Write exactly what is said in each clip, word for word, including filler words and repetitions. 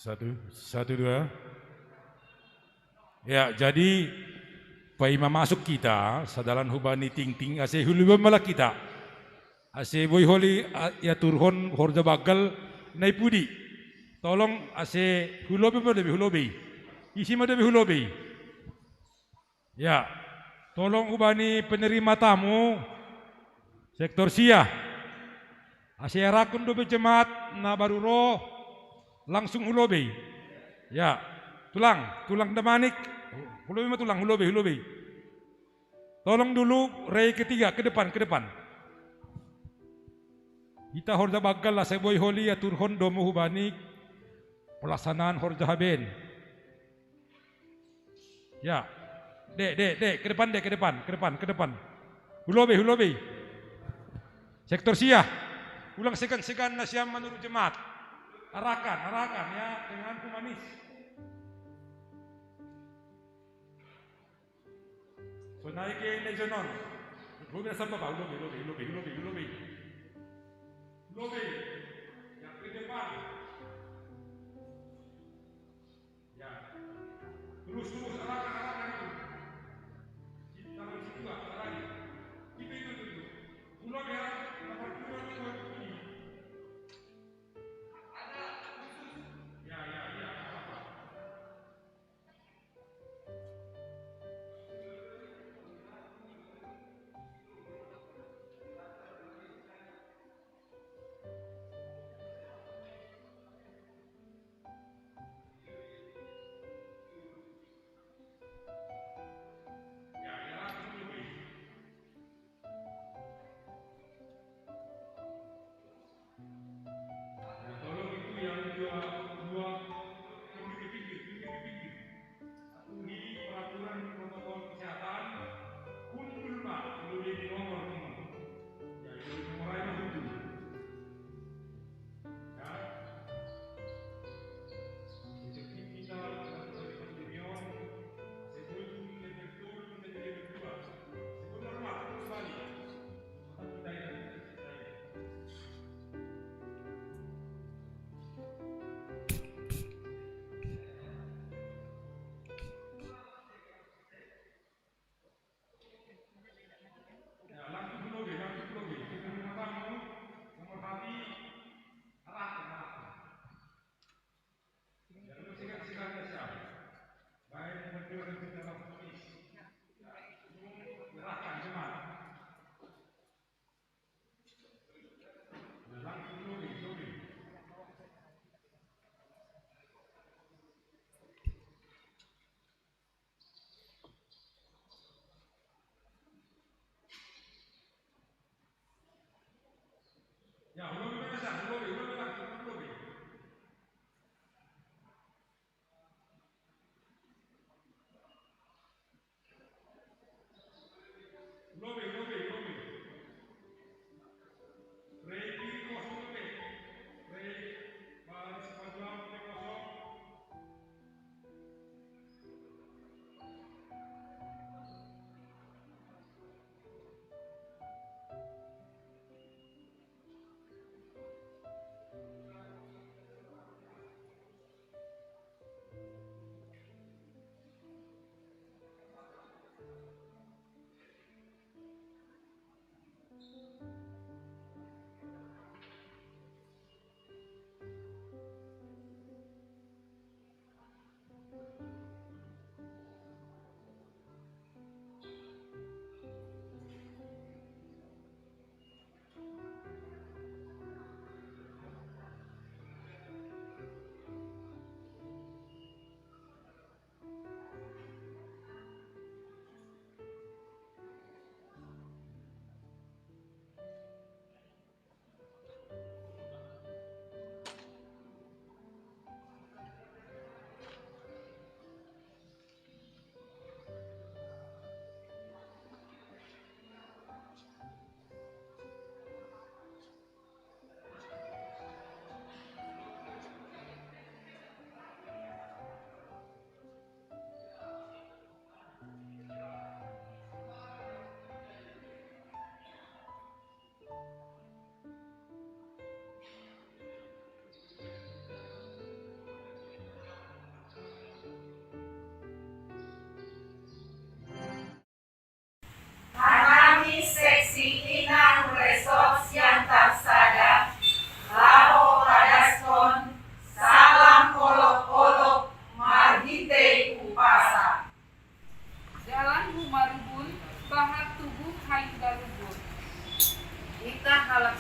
Satu, satu, dua. Ya, jadi paima masuk kita sadalan hubani tingting, ase hulubi ma la kita. Ase boi holi, a, iaturhon horja banggal nai pudi. Tolong ase hulobi ma dope, hulobi. Isi ma dope, hulobi. Ya, tolong hubani penerima tamu sektor sia. Ase arakhon dope jemaat na baru ro langsung hu lobei. Ya, tulang, tulang Damanik. Hu lobei ma tulang, hu lobei, hu lobei. Tolong dulu rei ketiga, ke depan, ke depan. Hita horja banggal ase boi holi aturhon domu hubani pelaksanaan horja haben. Ya. Dek, dek, dek, ke depan, dek, ke depan, ke depan, ke depan. Hu lobei, hu lobei. Sektor sia. Ulang segan-segan nasiam manurut jemaat. Arahkan, arahkan ya, dengan humanis. So naik ke nai sonon. Hu lobei nasiam, Bapak, hu lobei, hu lobei, hu lobei, hu lobei, hu lobei. Hu lobei. Ya, ke depan. Ya. Terus, terus, arahkan, arahkan itu. Di tangan situ, Pak, arahkan. Itu, itu, itu, itu. Pulang ya, nomor dua, dua, dua. Ada khusus. Ya, ya, ya, apa-apa.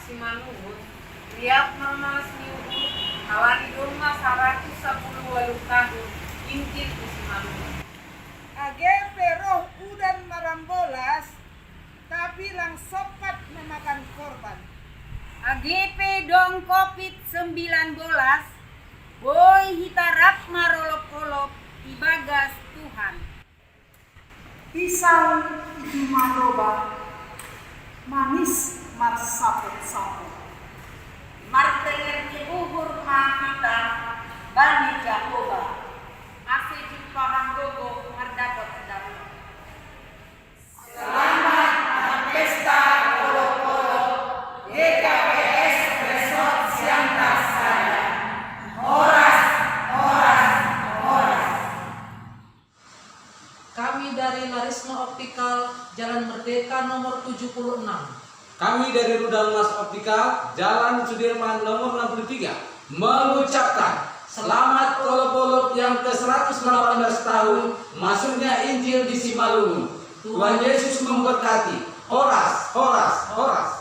Simalungun, riap ma malas ni uhur, halani domma saratus sapuluh ualu tahun Injil di Simalungun. Age pe roh udan marambolas, tapi lang sompat memakan korban. Age pe dong covid sembilan belas, boi hita rap marolop-olop ibagas Tuhan. Pisau i juma roba, manis marsapot-sapot. Martenger ni uhur ma hita bani Jahowa, ase jumpahon gogo mardapot damang. Selamat berpesta Polo-Polo, G K P S Resort Siantar Sadar. Horas, horas, horas. Kami dari Larisma Optical, Jalan Merdeka nomor tujuh puluh enam. Kami dari Rudal Mas Optical, Jalan Sudirman nomor enam puluh tiga, mengucapkan selamat Polo-Polo yang ke seratus delapan belas tahun masuknya Injil di Simalungun. Tuhan Yesus memberkati. Horas, horas, horas.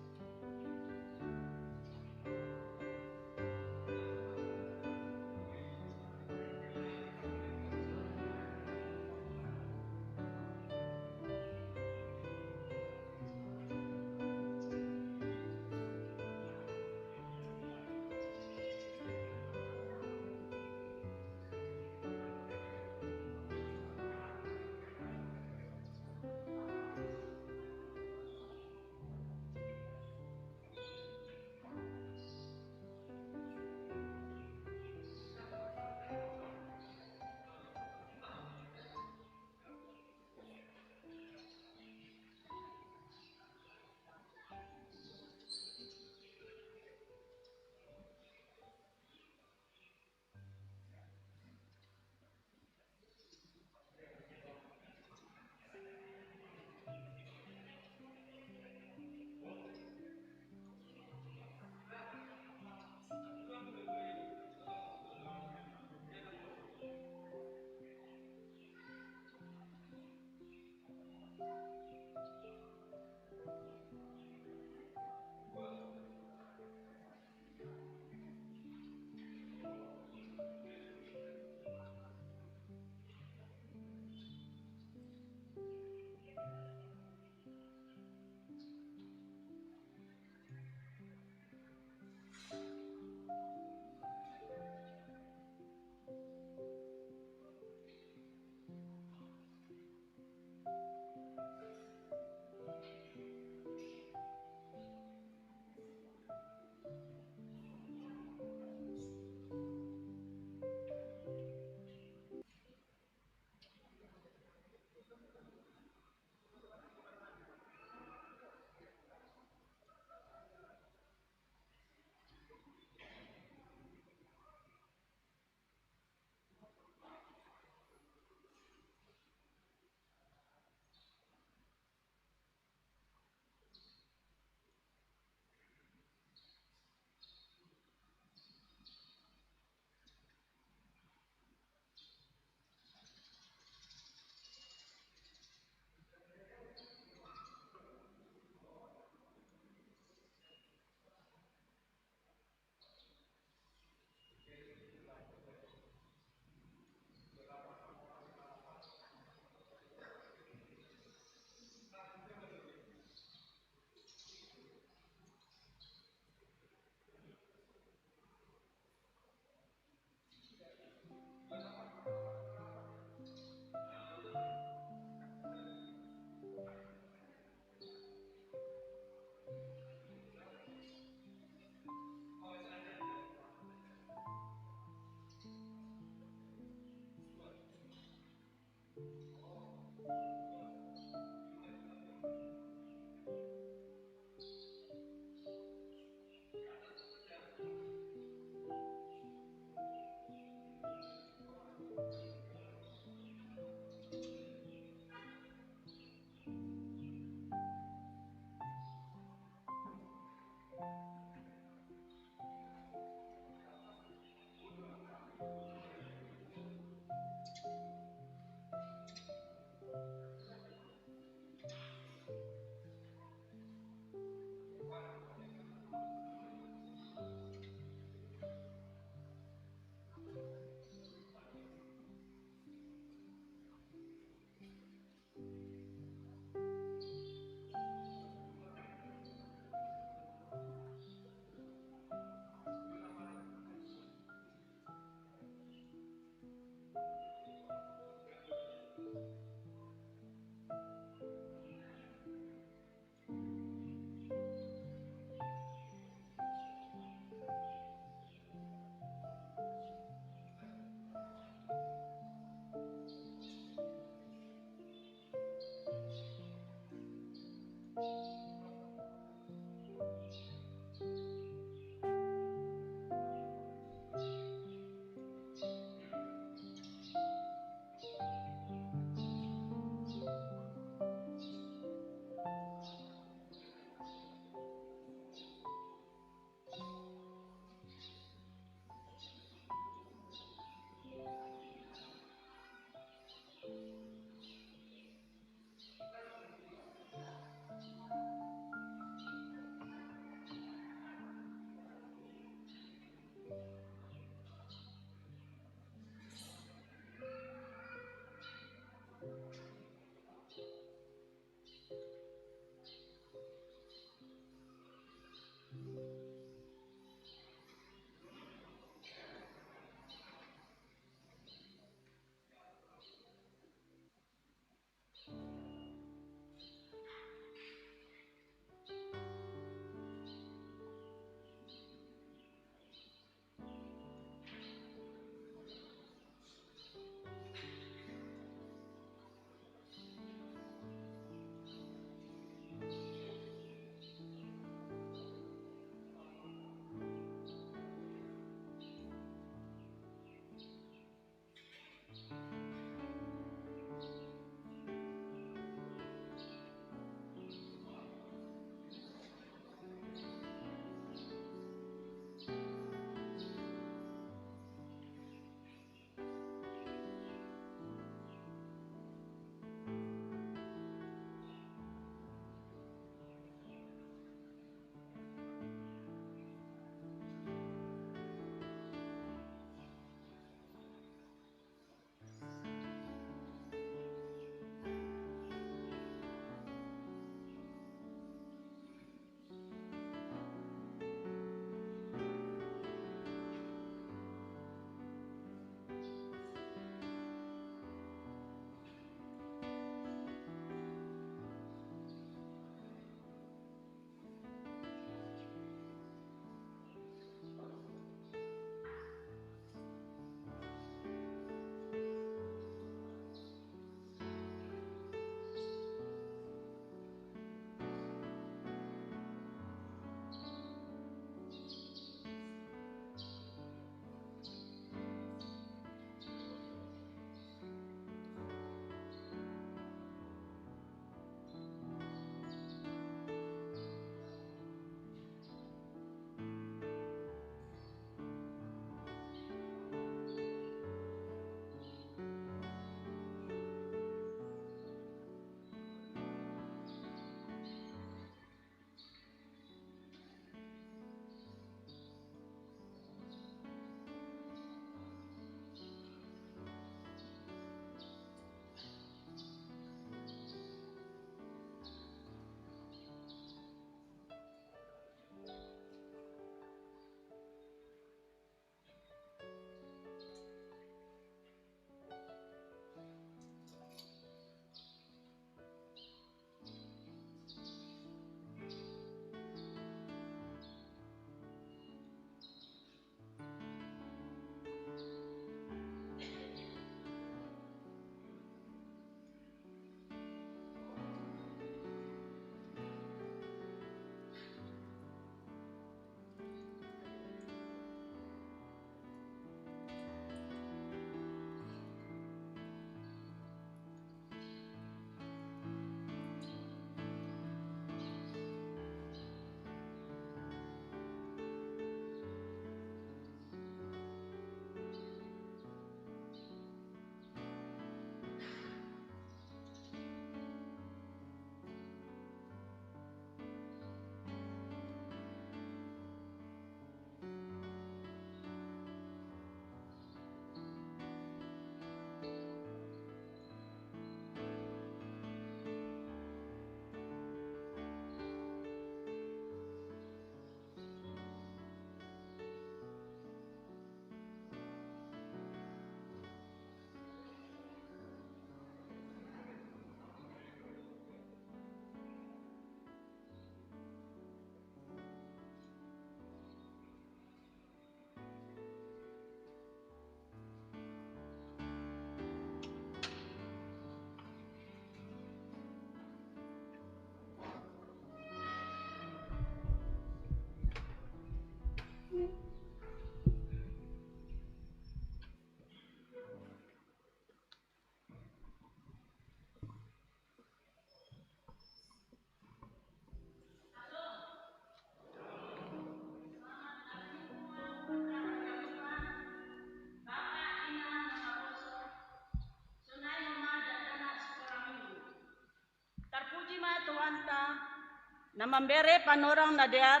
Na mambere panorang na dear,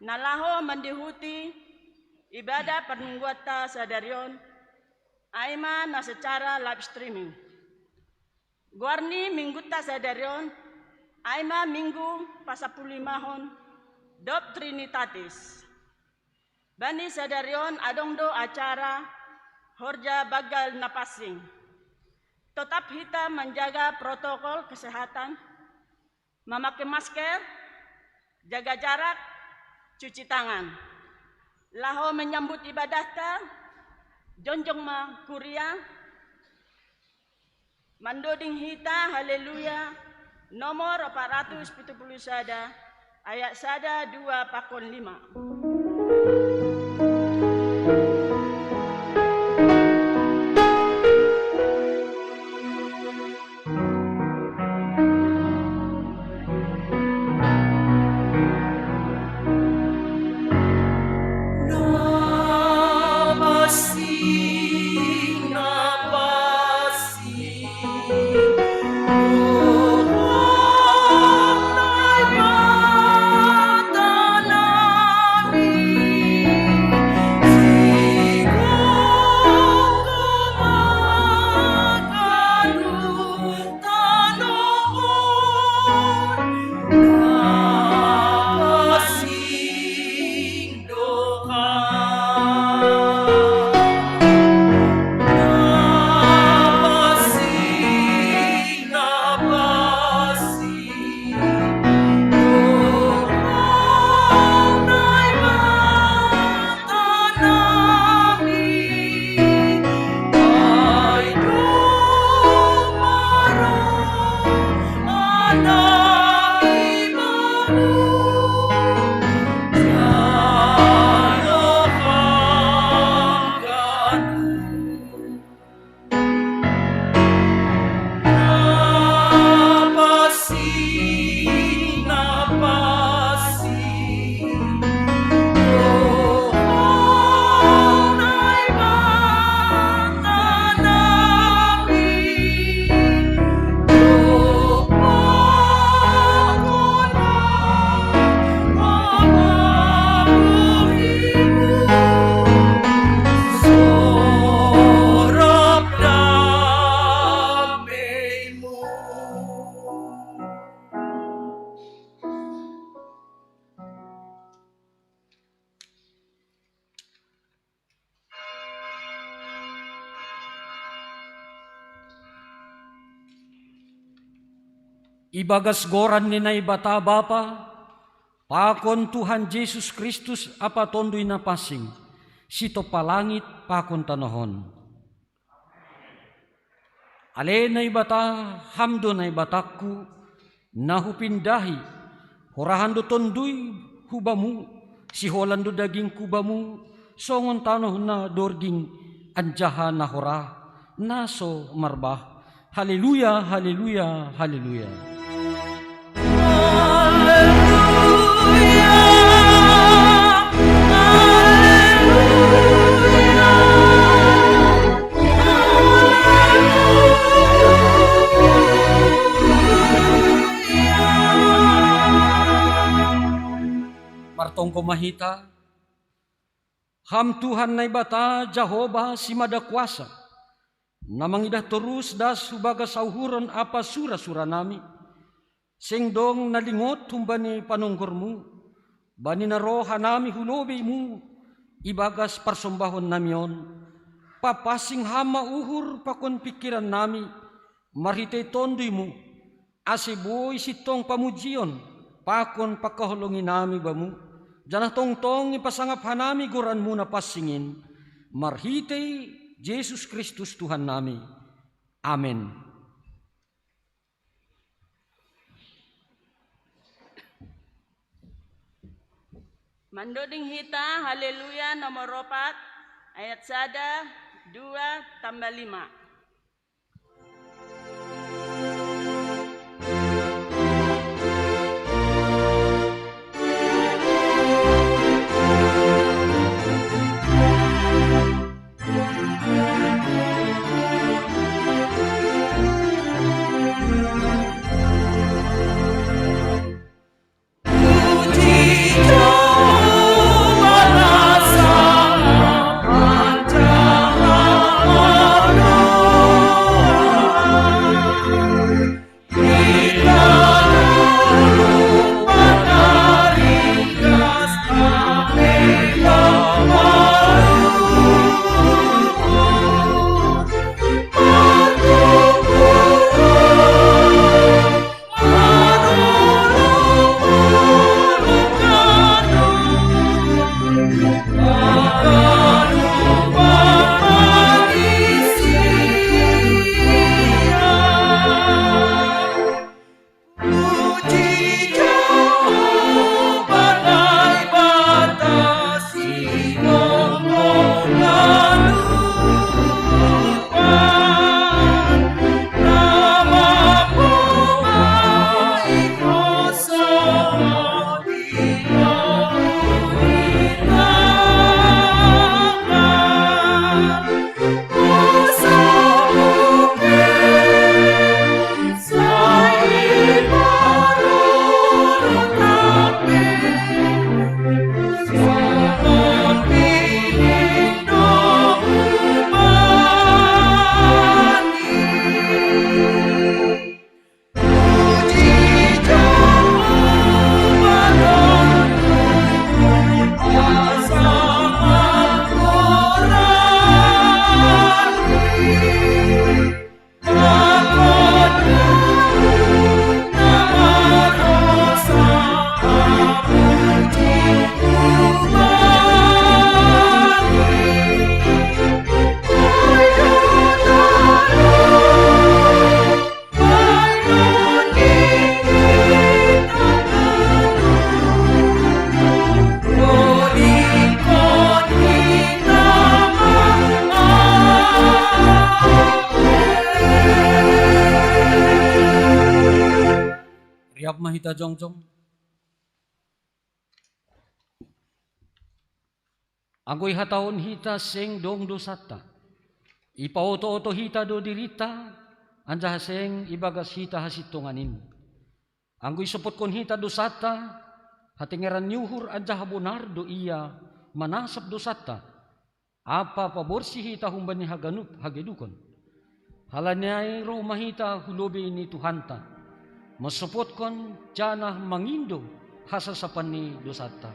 na laho mandihuti ibadah parmingguanta sadarion, aima na secara live streaming. Goarni minggunta sadarion, aima minggu pasapuluh limahon dob Trinitatis. Bani sadarion adong do acara horja banggal na pansing. Totap hita manjaga protokol kesehatan, mamake masker, jaga jarak, cuci tangan. Laho manyambut ibadahta, jongjong ma kuria, mandoding hita Haleluya nomor opat ratus pitu puluh sada, ayat sada, dua, pakon lima. Ibagas goran ni Naibata Bapa, pakon Tuhan Jesus Kristus ampa Tonduy Napansing, sitompa langit pakon tanoh on. Ale Naibata, Ham do Naibatangku, na hupindahi, horahan do tonduy hu Bamu, siholan do dagingku Bamu, songon tanoh na dorging anjaha na hora, na so marbah. Haleluya, haleluya, haleluya. Martonggo ma hita. Ham Tuhan Naibata, Jahowa Simada Kuasa, na mangidah torus das hu bagas sauhuron ampa sura-suranami, seng dong na lingot humbani panonggorMu, bani na ro hanami hu lobeiMu ibagas parsombahonnami on, papansing Ham ma uhur pakon pingkirannami, marhitei TonduyMu, ase boi sintong pamujion pakon pangkaholonginami Bamu, janah tongtong ipasangap hanami goranMu na pansing in, marhitei Jesus Kristus Tuhannami. Amen. Mandoding hita Haleluya nomor opat, ayat sada, dua, tamba lima. Kita jongjong. Anggo ihatahon hita seng dong dosanta, ipaoto-oto hita do dirinta, anjaha seng ibagas hita hasintongan in. Anggo isopotkon hita dosanta, hatengeran ni uhur anjaha bonar do Ia manasap dosanta, ampa paborsih hita humbani haganup hagedukon. Halani ai roh ma hita hu lobei ni Tuhanta, mansopotkon janah mangindo hasasapan ni dosanta.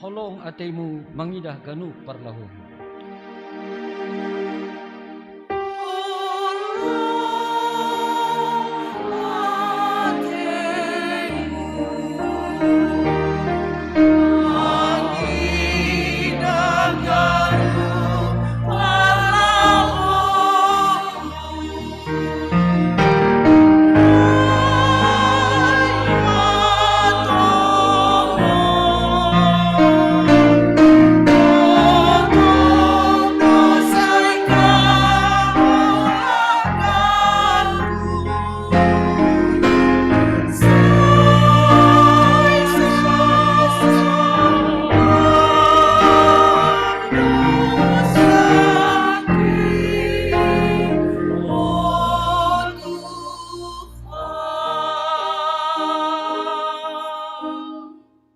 Holong ateimu mangidah ganup parlahoumu.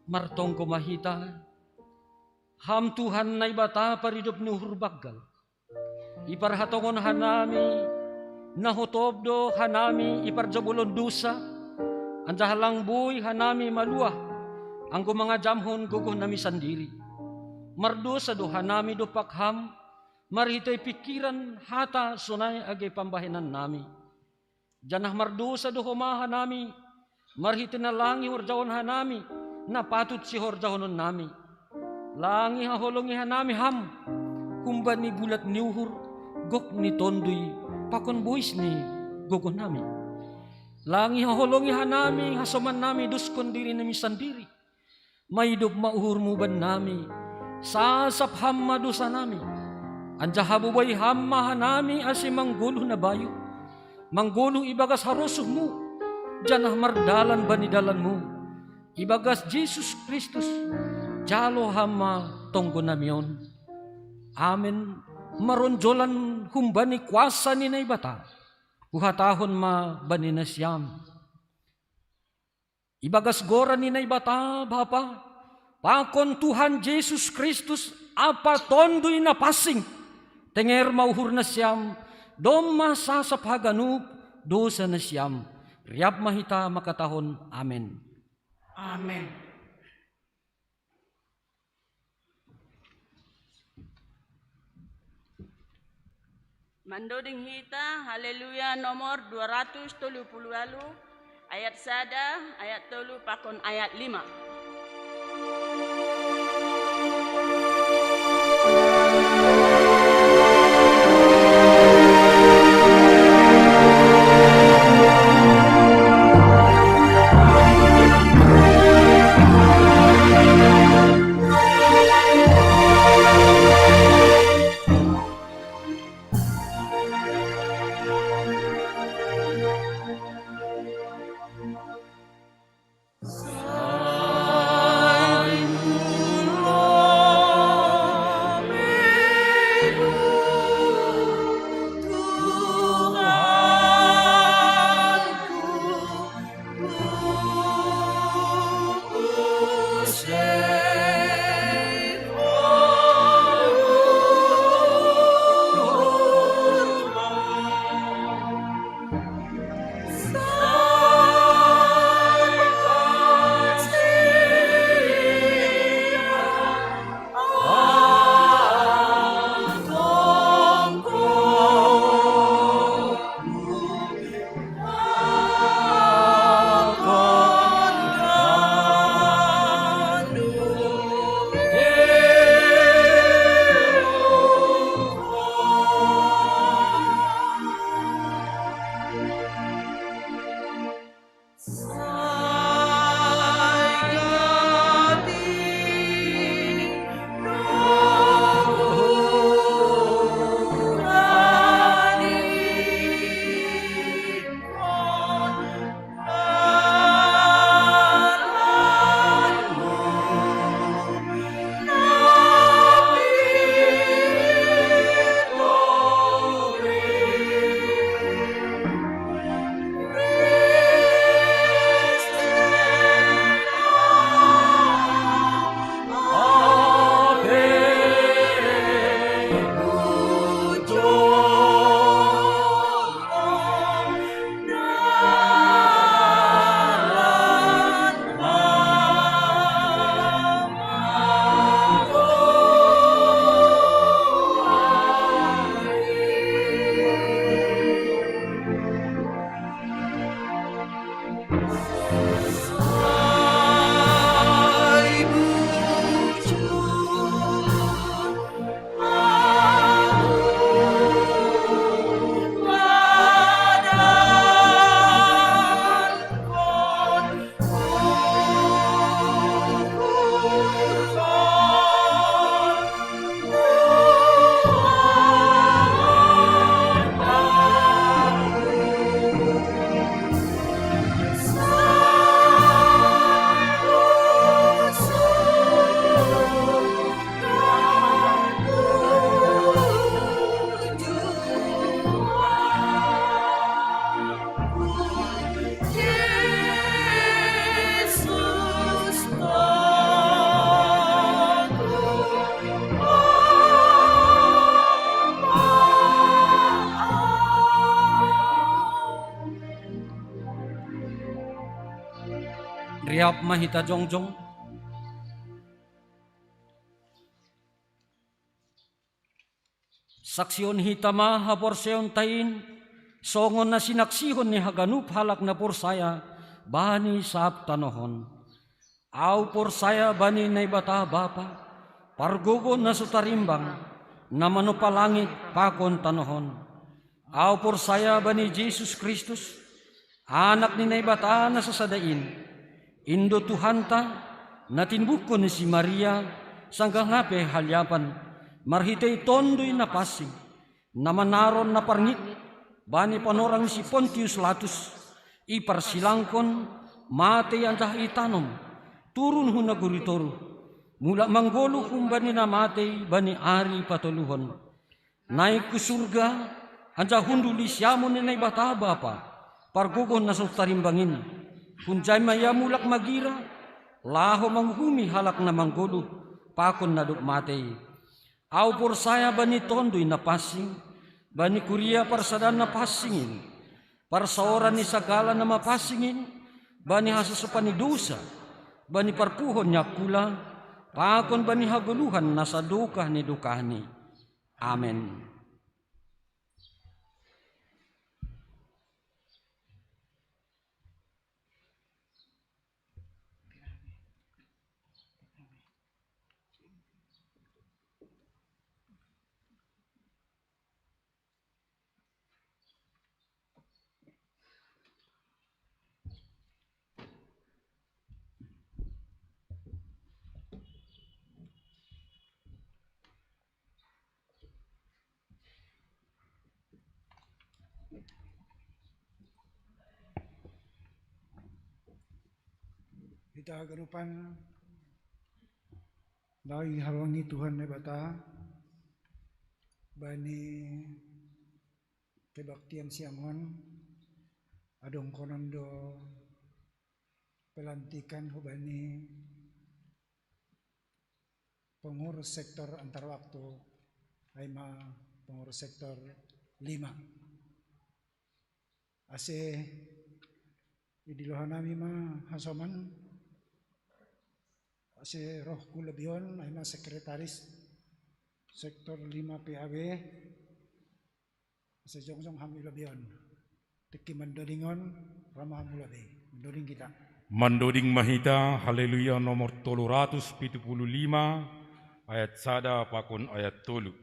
Martonggo ma hita, Ham Tuhan Naibata paridop ni uhur banggal. Iparhatongon hanami, na hotop do hanami iparjabolon dosa, anjaha lang boi hanami maluah, anggo mangajamhon gogohnami sandiri. Mardosa do hanami dompak Ham, marhitei pingkiran, hata, sonai age pambahenannami. Janah mardosa do homa hanami, marhitei na lang ihorjahon hanami na patut sihorjahononnami. Lang ihaholongi hanami Ham, humbani bulat ni uhur, gok ni Tonduy, pakon bois ni gogohnami. Lang ihaholongi hanami hasomannami doskon dirinami sandiri. Maidop ma uhurmu bannami, sasap Ham ma dosanami, anjaha bobai Ham ma hanami ase manggoluh na bayu, manggoluh ibagas harosuhmu, janah mardalan bani dalanmu, ibagas Jesus Kristus, jalo Ham ma tonggonami on. Amen. Maronjolan humbani kuasa ni Naibata, huhatahon ma bani nasiam. Ibagas goran ni Naibata Bapa, pakon Tuhan Jesus Kristus ampa Tonduy Na Pansing, tenger ma uhur nasiam, domma sasap haganup dosa nasiam. Riap ma hita mangkatahon amen. Amen. Mandoding hita Haleluya nomor dua ratus tolu puluh walu, ayat sada, ayat tolu pakon ayat lima. Ap ma hita jongjong. Saksihon hita ma haporsayaonta in, songon na sinaksihon ni haganup halak na porsaya bani sab tanoh on. Ahu porsaya bani Naibata Bapa, Pargogoh na so tarimbang, na manompa langit pakon tanoh on. Ahu porsaya bani Jesus Kristus, Anak ni Naibata na sasada in, Indo Tuhanta, na tinumbuhkon ni si Maria, sanggah na pe haliapan, marhitei Tonduy Napansing, na manaron na parngit bani panorang ni si Pontius Latus, iparsilangkon, matei anjaha itanom, turun hu nagori toruh, mulak manggoluh humbani na matei bani ari patoluhon. Naik hu surga, anjaha hundul di siamun ni Naibata Bapa, Pargogoh na so tarimbang in. Hunjai ma ia mulak magira, laho manguhumi halak na manggoluh pakon na dob matei. Ahu porsaya bani Tonduy Napansing, bani kuria parsadaan na pansing in, parsaoran ni sagala na mapansing in, bani hasosopan ni dousa, bani parpuhoon ni angkula, pakon bani hagoluhan na sadokah ni dokahni. Amen. Hita haganupan, laho dihaholongi Tuhan Naibata bani kebaktian siang on, adong konon do pelantikan hubani pengurus sektor antar waktu, ai ma pengurus sektor lima. Ase idilohan nami ma hasoman, ase roh hu lobi on, ai ma sekretaris sektor lima P A B, ase jongjong hami lobi on. Tingki mandoding on, ro ma hami lobi. Mandoding hita. Mandoding ma hita, Haleluya nomor tolu ratus pitu puluh lima, ayat sada pakon ayat tolu.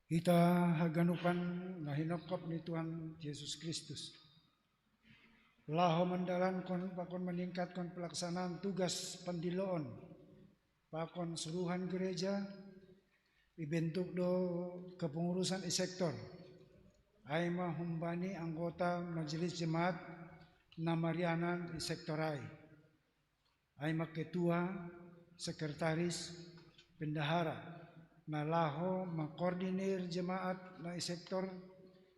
Hita haganupan na hinongkop ni Tuhan Jesus Kristus, laho mandalankon pakon maningkatkon pelaksanaan tugas pandiloon pakon suruhan gereja, ibentuk do kepengurusan i sektor. Ai ma humbani anggota majelis jemaat na marianan i sektor ai. Ai ma ketua, sekretaris, bendahara, na laho mengkoordinir jemaat na i sektor,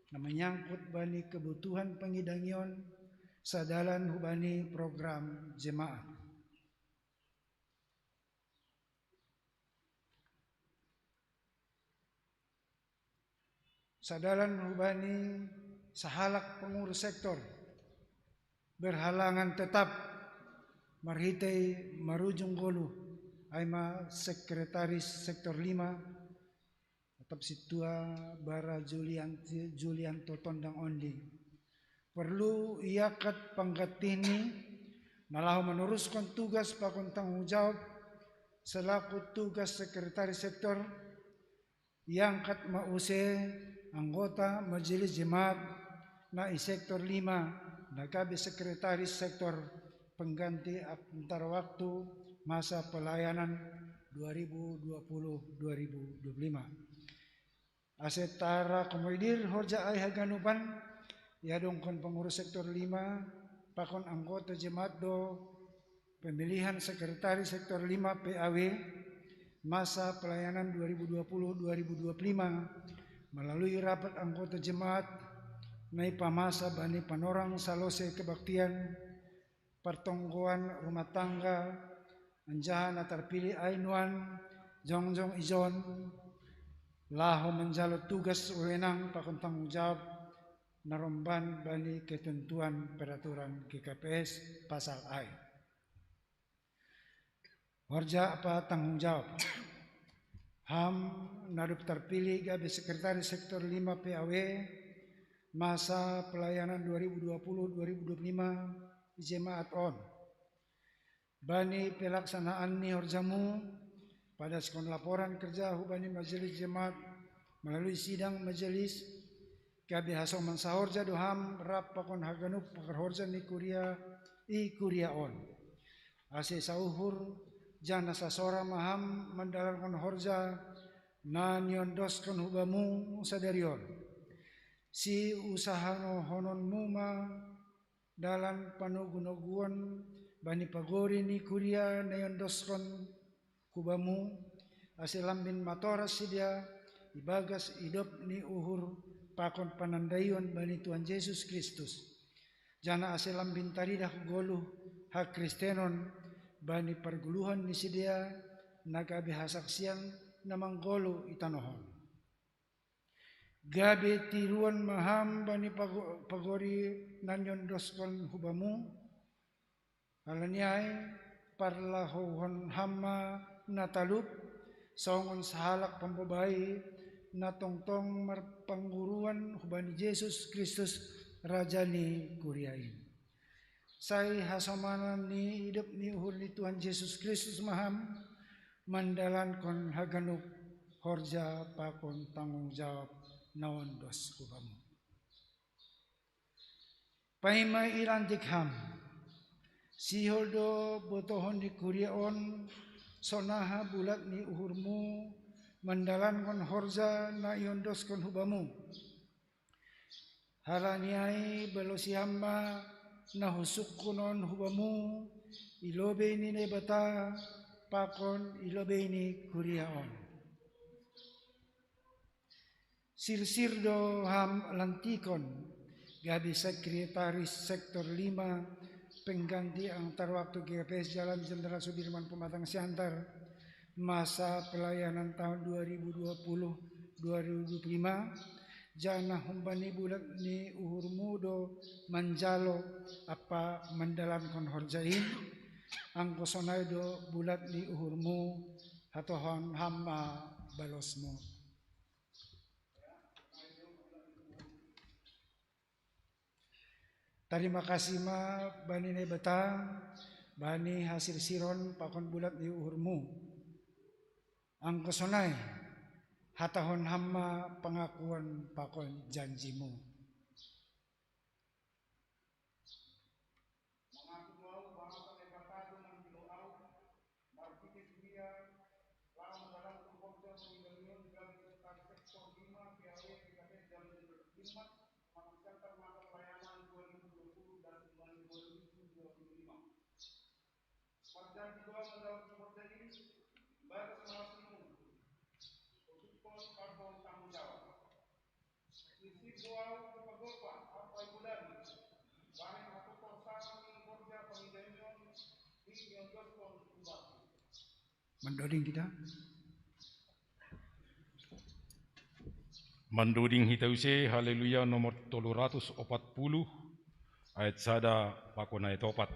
na menyangkut bani kebutuhan pengidangion, sadalan hubani program jemaat. Sadalan hubani sahalak pengurus sektor berhalangan tetap marhitei marujung goluh, ai ma sekretaris sektor lima, atap sintua bara Julian, Julian Totondang Ondi. Perlu iangkat panggantihi na laho meneruskan tugas pakon tanggung jawab selaku tugas sekretaris sektor, iangkat ma use anggota majelis jemaat na i sektor lima, na gabe sekretaris sektor pengganti antar waktu masa pelayanan dua ribu dua puluh dua ribu dua puluh lima. Ase tara komoidir horja ai haganupan, iadongkon pengurus sektor lima pakon anggota jemaat do pemilihan sekretaris sektor lima P A W masa pelayanan dua ribu dua puluh dua ribu dua puluh lima melalui rapat anggota jemaat na ipamasa bani panorang salose kebaktian, partonggoan rumah tangga, anjaha na tarpilih ai nuan jongjong ijon laho manjalo tugas wewenang pakon tanggung jawab na romban bani ketentuan peraturan G K P S pasal ai. Horja apa tanggung jawab. Ham na dob tarpilih gabe sekretaris sektor lima P A W masa pelayanan dua ribu dua puluh dua ribu dua puluh lima jemaat on. Bani pelaksanaan ni horjamu, padaskon laporan kerja hubani majelis jemaat melalui sidang majelis, gabe hasoman sahorja do ham rap pakon haganup pakarhorja ni kuria i kuria on. Ase sauhur janah sasora ma ham mandalankon horja na niondoskon hubamu sadari on. Siusahahononmu ma dalan panogunoguon bani pagori ni kuria na iondoskon hubamu, ase lambin matoras sidea ibagas idop ni uhur pakon panandaion bani Tuhan Jesus Kristus. Janah ase lambin taridah goluh hakristenon bani pargoluhan ni sidea na gabe hasaksian na manggoluh i tanoh on. Gabe tiruon ma ham bani pago-, pagori na niondoskon hubamu, halani ai parlahouhon ham ma na talup, songon sahalak pambobai na tongtong marpangguruan hubani Jesus Kristus, Raja ni kuria in. Sai hasomanan ni idop ni uhur ni Tuhan Jesus Kristus ma ham mandalankon haganup horja pakon tanggung jawab na ondos hubamu. Paima ilantik ham, sihol do botohon ni kuria on sonaha bulat ni uhurmu mandalankon horja na iondoskon hubamu. Halani ai balosi ham ma na husungkun on hubamu i lobei ni Naibata pakon i lobei ni kuria on. Sirsir do ham lantikon gabe sekretaris sektor lima pengganti antar waktu G K P S Jalan Jenderal Sudirman Pematang Siantar, masa pelayanan tahun dua ribu dua puluh dua ribu dua puluh lima, janah humbani bulat ni uhurmu do manjalo ampa mandalankon horja in, anggo sonai do bulat ni uhurmu, hatohon ham ma balosmu. Tarima kasih ma bani Naibata, bani hasirsiron pakon bulat ni uhurmu. Anggo sonai, hatahon ham ma pangakuon pakon janjimu. Jumat, Makan Siantar masa pelayanan dua ribu dua puluh dan kembali dua ribu dua puluh lima. Marjan kedua mendalam kepercayaan, batas masing untuk pon parpol tanggung jawab. Isi dua kepegopa apa ibu dari, bahan aku korsana mengkorja pengidemion, di nyonjoskon kubati. Mandoding kita. Mandoding hita use Haleluya nomor tolu ratus opat puluh, ayat sada pakon ayat opat.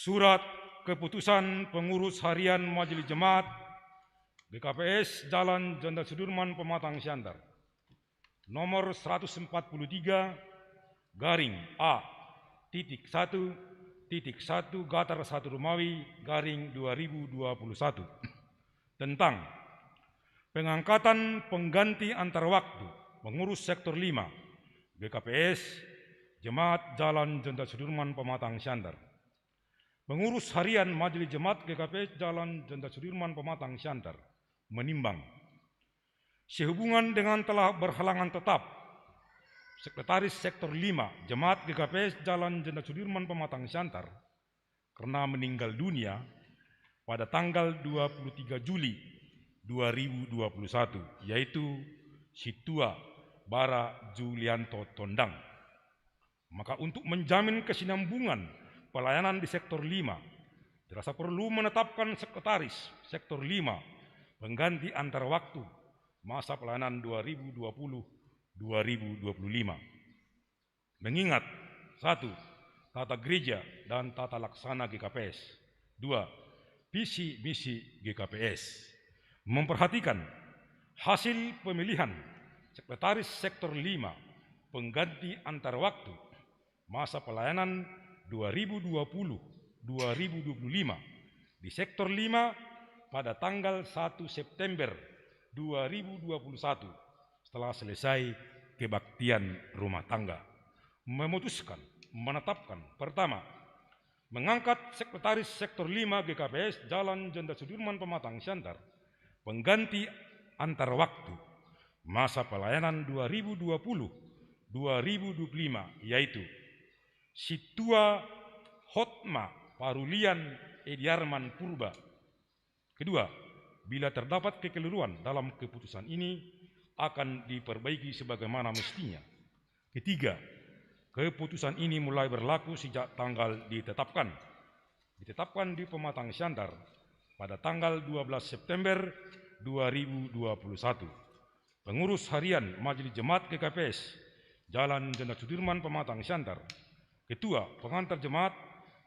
Surat keputusan pengurus harian Majelis Jemaat G K P S Jalan Jenderal Sudirman Pematang Siantar, nomor seratus empat puluh tiga garing A titik satu titik satu gatar satu Romawi garing dua ribu dua puluh satu, tentang pengangkatan pengganti antar waktu pengurus sektor lima G K P S Jemaat Jalan Jenderal Sudirman Pematang Siantar. Pengurus harian Majelis Jemaat G K P S Jalan Jenderal Sudirman Pematang Siantar menimbang, sehubungan dengan telah berhalangan tetap Sekretaris Sektor lima Jemaat G K P S Jalan Jenderal Sudirman Pematang Siantar karena meninggal dunia pada tanggal dua puluh tiga Juli dua ribu dua puluh satu, yaitu Situa Bara Julianto Tondang. Maka untuk menjamin kesinambungan pelayanan di sektor lima, dirasa perlu menetapkan sekretaris sektor lima pengganti antar waktu masa pelayanan dua ribu dua puluh dua ribu dua puluh lima. Mengingat, satu, tata gereja dan tata laksana G K P S. Dua, visi misi G K P S. Memperhatikan hasil pemilihan sekretaris sektor lima pengganti antar waktu masa pelayanan dua ribu dua puluh dua ribu dua puluh lima di Sektor lima pada tanggal satu September dua ribu dua puluh satu, setelah selesai kebaktian rumah tangga, memutuskan, menetapkan: pertama, mengangkat Sekretaris Sektor lima G K P S Jalan Jenderal Sudirman Pematang Siantar, pengganti antar waktu masa pelayanan dua ribu dua puluh dua ribu dua puluh lima, yaitu Situa Hotma Parulian Ediarman Purba. Kedua, bila terdapat kekeliruan dalam keputusan ini, akan diperbaiki sebagaimana mestinya. Ketiga, keputusan ini mulai berlaku sejak tanggal ditetapkan. Ditetapkan di Pematang Siantar pada tanggal dua belas September dua ribu dua puluh satu. Pengurus Harian Majelis Jemaat G K P S Jalan Jenderal Sudirman Pematang Siantar. Ketua, pengantar jemaat,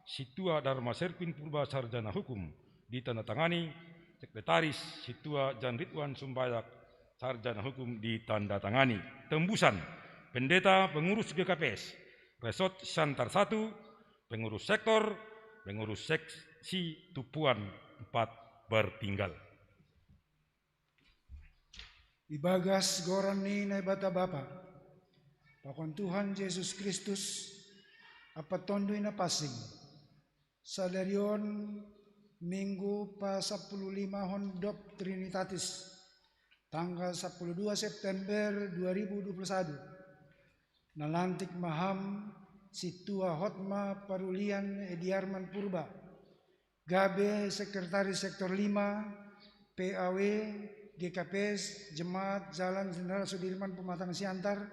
Situa Dharma Serpin Purba, sarjana hukum, ditandatangani. Sekretaris, Situa Jan Ridwan Sumbayak, sarjana hukum, ditandatangani. Tembusan: pendeta, pengurus G K P S Resort Siantar satu, pengurus sektor, pengurus seksi Tupuan empat bertinggal. Ibagas goran ni Naibata Bapa, pakon Tuhan Jesus Kristus, Ampa Tonduy Napansing, sadari on Minggu pasampululimahon dob Trinitatis, tanggal sampulu dua September dua ribu dua puluh satu, nalantik ma Ham Situa Hotma Parulian Ediarman Purba, gabe Sekretaris Sektor lima P A W G K P S Jemaat Jalan Jenderal Sudirman Pematang Siantar,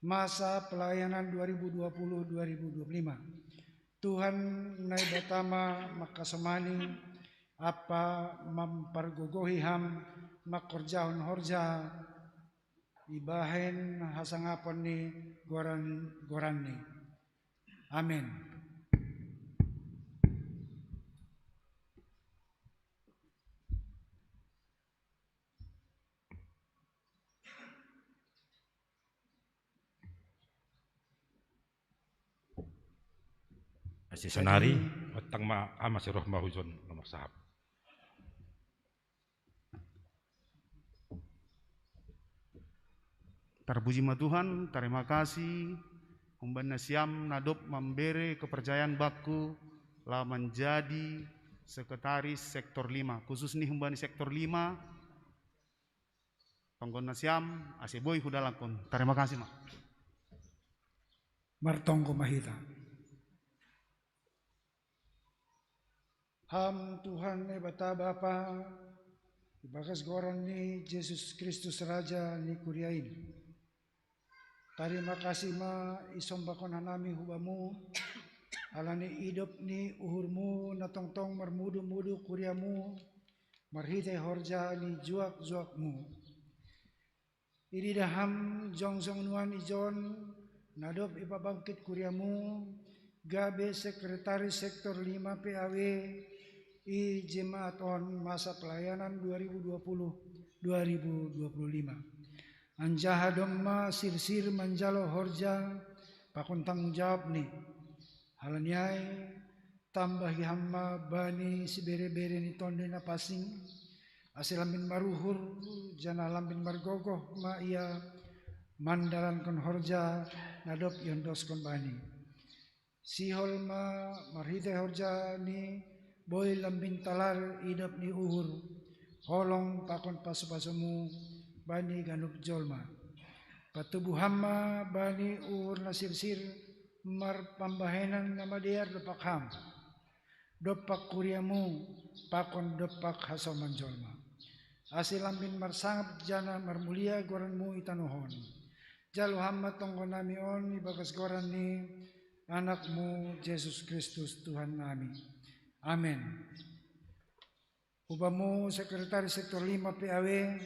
masa pelayanan dua ribu dua puluh dua ribu dua puluh lima. Tuhan Naibata ma mangkasomani ampa mampargogohi Ham mangkorjahon horja ibahen hasangapon ni goran-goranNi. Amen. Asi sonari, ontang ma Ama si roh ma hujon nomor sahap. Tarpuji ma Tuhan, tarima kasih humbani nasiam na dob mambere kepercayaan bakku laho manjadi sekretaris sektor lima, khusus ni humbani sektor lima, tonggon nasiam, ase boi hudalankon. Tarima kasih ma. Martonggo ma hita. Ham Tuhan Naibata Bapa, ibagas goran ni Jesus Kristus Raja ni kuria in. Tarima kasih ma isombahkon hanami hu Bamu, halani idop ni uhurMu na tongtong marmudu-mudu kuriaMu, marhitei horja ni juak-juakMu. Ididah Ham jongjong nuan ijon, na dob ipabangkit kuriaMu, gabe sekretaris sektor lima P A W i jemaat on masa pelayanan dua ribu dua puluh dua ribu dua puluh lima. Anjaha domma sirsir manjalo horja pakon tanggung jawabni. Halani ai, tambahi Ham ma bani sibere-bere ni Tonduy Napansing, ase lambin maruhur, janah lambin margogoh ma ia mandalankon horja na dob iondoskon bani. Sihol ma marhitei horjani boi lambin talar idop ni uhur, holong pakon pasu-pasuMu bani ganup jolma. Patubuh Ham ma bani uhur na sirsir marpambahenan na madear dompak Ham, dompak kuriaMu pakon dompak hasoman jolma. Ase lambin marsangap janah marmulia goranMu i tanoh on. Jalo Ham ma tonggonami on ibagas goran ni AnakMu Jesus Kristus Tuhannami. Amen. Hu Bamu sekretaris sektor lima P A W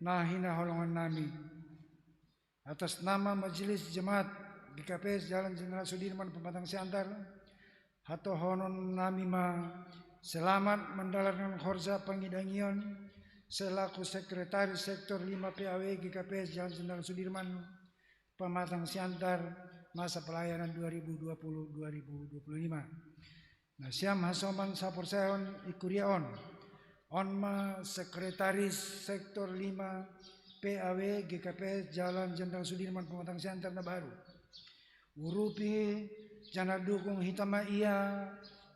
na hinaholongannami. Atas nama Majelis Jemaat G K P S Jalan Jenderal Sudirman Pematang Siantar, hatohononnami ma selamat mandalankan horja pangidangion selaku sekretaris sektor lima P A W G K P S Jalan Jenderal Sudirman Pematang Siantar masa pelayanan dua ribu dua puluh dua ribu dua puluh lima. Nah, siam hasoman saporseaon i kuria on. On ma sekretaris sektor lima P A W G K P S Jalan Jenderal Sudirman Pematang Siantar na baru. Urupi janah dukung hita ma ia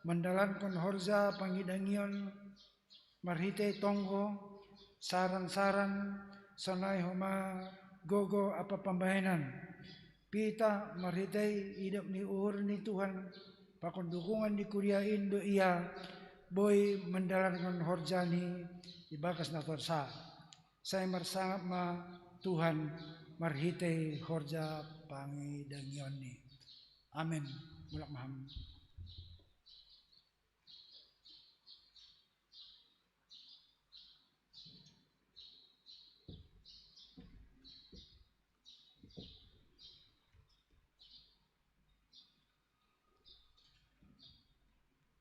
mandalankon horja pangidangion marhitei tonggo, saran-saran, sonai homa gogo ampa pambahenan. Pitah marhitei idop ni uhur ni Tuhan pakon dukungan ni kuria in do ia boi mandalankon horjani ibagas na torsa. Sai marsangap ma Tuhan marhitei horja pangidangionni. Amen. Mulak ma ham.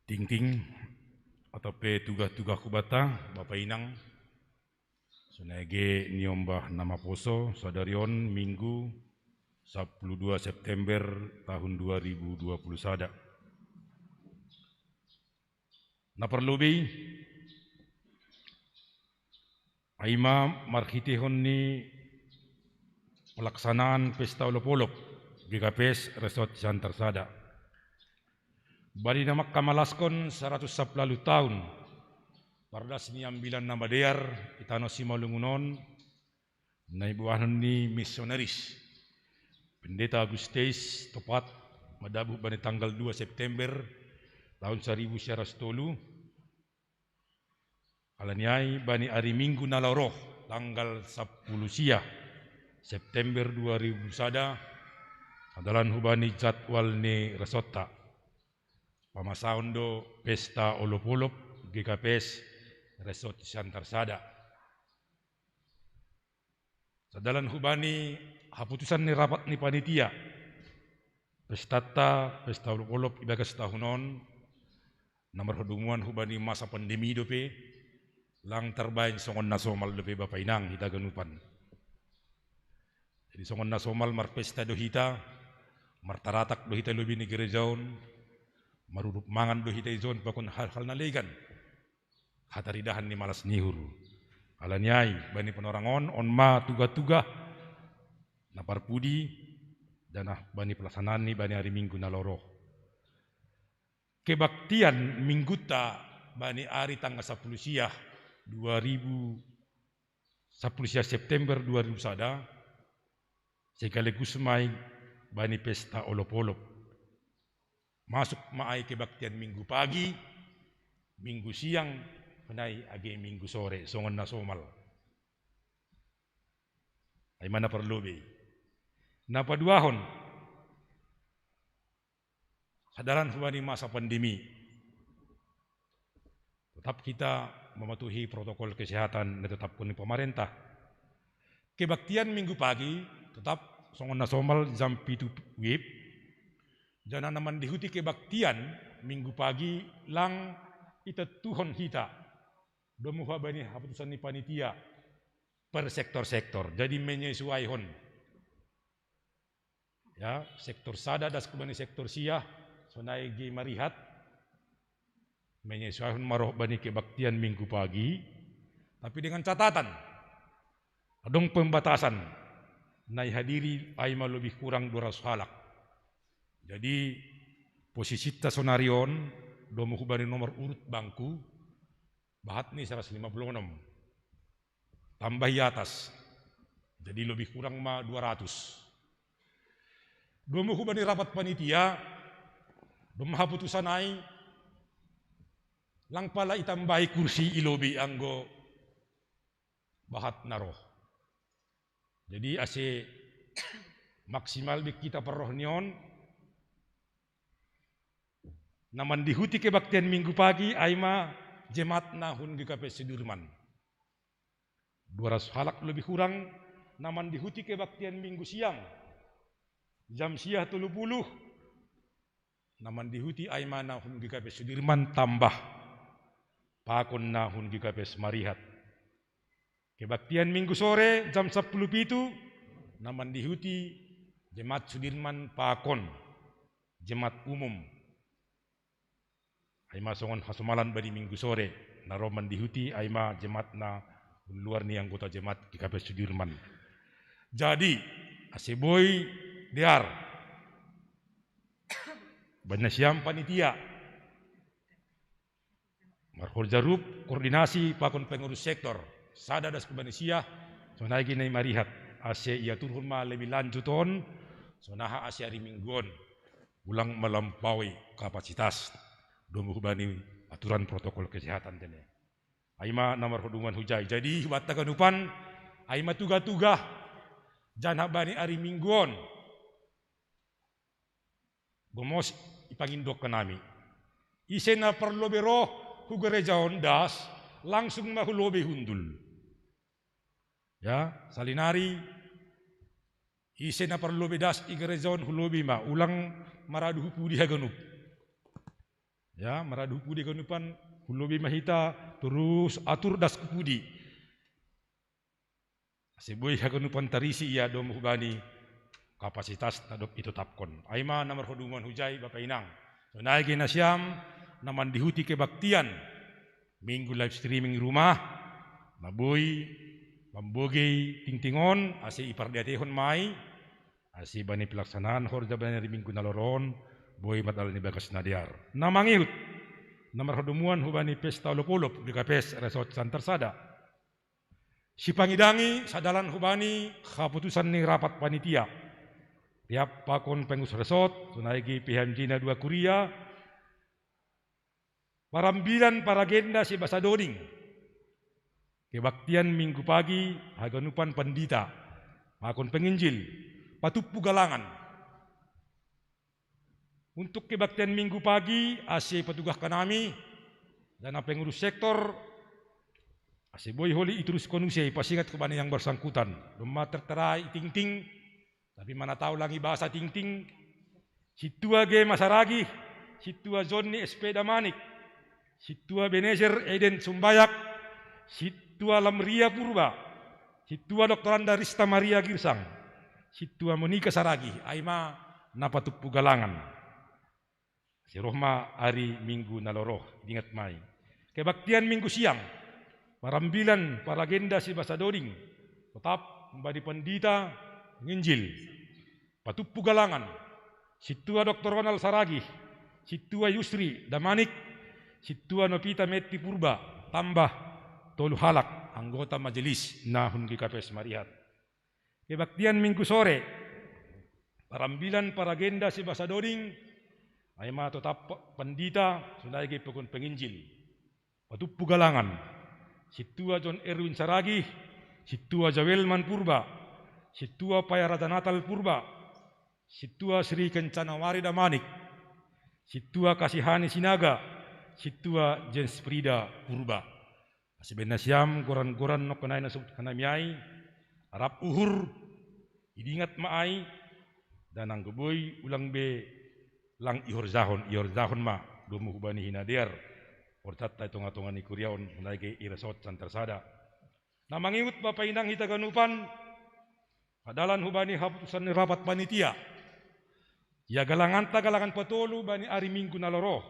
Tingting atau pe tugah-tugah hubata, Bapa Inang, sonai ge niombah na maposo sadari on Minggu sapuluh dua September tahun dua ribu dua puluh sada. Na parlobei, ai ma marhiteihon ni pelaksanaan pesta olop-olop G K P S Resort Siantar Sada. Bani na mangkamalaskon saratus sampulu taon pardas ni Ambilan Namadear i tano Simalungun on, na iboahon ni misionaris Pendeta Augustus Topat, madabuh bani tanggal dua September tahun saribu sia ratus tolu, alani ai bani ari Minggu na laho roh, tanggal sampulu sia September dua ribu sada, sadalan hubani jadwal ni resortta, pamasaon do pesta olop-olop G K P S Resort Siantar Sada. Sadalan hubani haputusan ni rapat ni panitia, pestanta, pesta olop-olop ibagas tahun on, na marhadomuan hubani masa pandemi dope, lang tarbahen songon na somal dope Bapa Inang hita ganupan. Jadi songon na somal marpesta do hita, martaratak do hita lobi ni gereja on, marurup mangan do hita ijon pakon hal-hal na legan, hataridahan ni malas ni uhur. Alani ai bani panorang on, on ma tugah-tugah na parpudi, janah bani pelaksanaan ni bani ari Minggu na laho roh. Kebaktian Minggunta bani ari tanggal sampulu sia dua ribu, sampulu sia September dua ribu sada, sekaligus ma i bani pesta olop-olop. Masuk ma ai kebaktian Minggu pagi, Minggu siang, sonai age Minggu sore, songon na somal. Ai ma na parlobei. Na paduahon, sadalan hubani masa pandemi, tetap hita mematuhi protokol kesehatan na ditetapkan ni pemerintah. Kebaktian Minggu pagi tetap songon na somal jam pitu wib, janah na mandihuti kebaktian Minggu pagi lang itontuhon hita, domu hubani haputusan ni panitia, per sektor-sektor. Jadi menyesuaihon. Ya, sektor sada das hubani sektor sia, sonai ge marihat, menyesuaihon ma roh bani kebaktian Minggu pagi, tapi dengan catatan, adong pembatasan, na ihadiri ai ma lobih kurang dua ratus halak. Jadi posisinta sonari on, domu hubani nomor urut bangku, bahat ni saratus lima puluh onom. Tambah i atas. Jadi lobih kurang ma dua ratus. Domu hubani rapat panitia, domma haputusan ai, lang pala itambahi kursi i lobei anggo bahat na roh. Jadi ase maksimal be hita parroh ni on, na mandihuti kebaktian Minggu pagi ai ma jemaat na hun G K P Sudirman. Dua ratus halak lobih kurang na mandihuti kebaktian Minggu siang, jam sia tolu puluh, na mandihuti ai ma na hun G K P Sudirman tambah pakon na hun G K P Marihat. Kebaktian Minggu sore jam sampulu pitu, na mandihuti Jemaat Sudirman pakon jemaat umum. Ai ma songon hasomalan bani Minggu sore, na ro mandihuti ai ma jemaat na luar ni anggota jemaat G K P S Sudirman. Jadi, ase boi dear. Bani nasiam panitia. Marhorja rup koordinasi pakon pengurus sektor. Sada das kubanisia, sonai gena i marihat. Ase ia turhun ma lebih lanjut on, sonaha ase ari Minggu on. Ulang melampaui kapasitas. Domu hubani aturan protokol kesehatan tene. Ai ma na marhudungan hujai. Jadi, hubatta ganupan, ai ma tuga-tuga. Janah bani ari Minggu on. Gomos ipangindok nami. Ise na parlobe roh hu gereja on das, langsung ma hu lobe hundul. Ya, salinari ise na parlobe das i gereja on hu lobe ma, ulang maradu hu pudi haganup. Ya, maradu hu pudi haganupan, hu lobe ma hita terus atur das hu pudi. Ase boi haganupan tarisi ia domu hubani kapasitas na dob itotapkon. Ai ma na marhudungan hujai bapa inang. Sonai gena siam na mandihuti kebaktian Minggu live streaming rumah, na boi mambogei tingting on, ase ipardiatehon ma i, ase bani pelaksanaan horja bani ari Minggu na lorong, boi madal ni bagas na dear. Na mangihut, na marhudungan hubani pesta olop-olop G K P S Resort Santar Sada. Sipangidangi sadalan hubani haputusan ni rapat panitia. Tiap pakon pengurus resort, sonai G P H M J na dua kuria, parambilan paragenda sibasa doding. Kebaktian Minggu pagi, haganupan pandita, pakon penginjil, patumpu galangan. Untuk kebaktian Minggu pagi, ase patugahkan nami, dana pengurus sektor, ase boi holi ituruskon use, pasingat hubani yang bersangkutan. Domma tertera i tingting, tapi mana tahu langi bahasa tingting. Sintua G Masaragi, sintua Jonni S P Damanik, sintua Benezer Eden Sumbayak, sintua Lamria Purba, sintua Doktoranda Rista Maria Girsang, sintua Monika Saragi, ai ma na patumpu galangan. Ase roh ma ari Minggu na lorong, ingat ma i. Kebaktian Minggu siang, parambilan paragenda sibasa doding, totap mambadi pandita, penginjil. Patumpu galangan, sintua Doktor Ronald Saragih, sintua Yusri Damanik, sintua Novita Metti Purba, tambah tolu halak anggota majelis na hun G K P S Marihat. Kebaktian Minggu sore, parambilan paragenda sibasa doding, ai ma totap pandita, sonai ge pakon penginjil. Patumpu galangan, sintua John Erwin Saragih, sintua Joelman Purba, sintua Paya Raja Natal Purba, sintua Sri Kencana Wari Damanik, sintua Kasihani Sinaga, sintua Jens Frida Purba. Ase bahen nasiam goran-goran nongkan ai na husebut hanami ai, rap uhur, idingat ma ai, dan anggo boi ulang be lang ihorjahon, ihorjahon ma domu hubani hinadear, horjanta i tonga-tonga ni kuria on, sonai ge i resort Santar Sada. Na mangihut bapa inang hita ganupan, padalan hubani haputusan ni rapat panitia. Ia galanganta galangan patolu bani ari Minggu na lorong,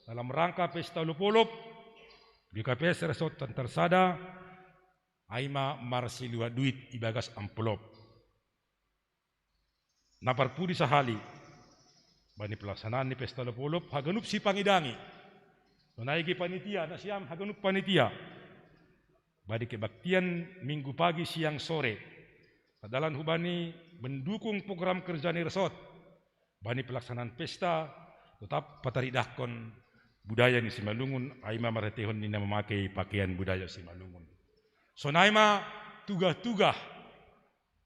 dalam rangka pesta olop-olop, G K P S Resort Santar Sada, ai ma marsilua duit ibagas amplop. Na parpudi sahali, bani pelaksanaan ni pesta olop-olop, haganup sipangidangi. Sonai ge panitia, nasiam haganup panitia. Bani kebaktian Minggu pagi siang sore, padalan hubani mendukung program kerja ni resort. Bani pelaksanaan pesta, totap pataridahkon budaya ni Simalungun, ai ma marhiteihon ni na memakai pakaian budaya Simalungun. Sonai ma tugah-tugah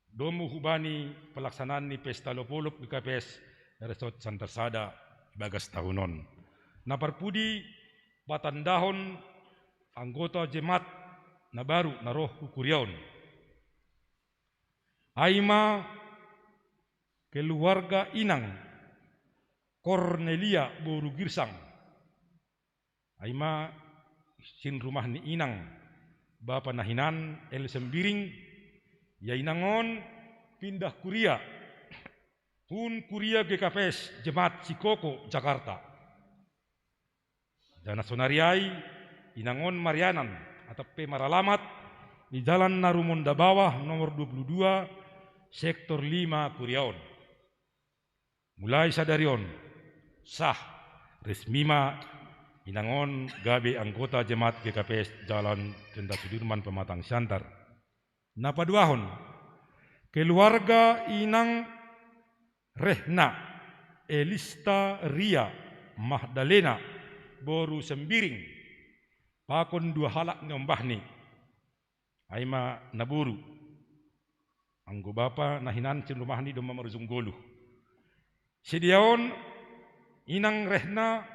domu hubani pelaksanaan ni pesta olop-olop G K P S Resort Santar Sada ibagas tahun on. Na parpudi patandahon anggota jemaat na baru na roh hu kuria on. Ai ma keluarga inang Kornelia boru Girsang. Ai ma sin rumah ni inang, bapa na hinan L Sembiring, ia inang on pindah kuria. hun kuria G K P S Jemaat Sikoko, Jakarta. Jana sonari ai inangon marianan atau pe maralamat i jalan Narumonda Bawah nomor dua puluh dua, sektor lima kuriaon. Mulai sadari on sah resmi ma inangon gabe anggota jemaat G K P S Jalan Jenderal Sudirman Pematang Siantar. Na paduahon, keluarga inang Rehna Elista Ria Magdalena boru Sembiring pakon dua halak niombahni, ai ma naboru, anggo bapa na hinan sinrumahni domma marujung goluh. Sidiaon inang Rehna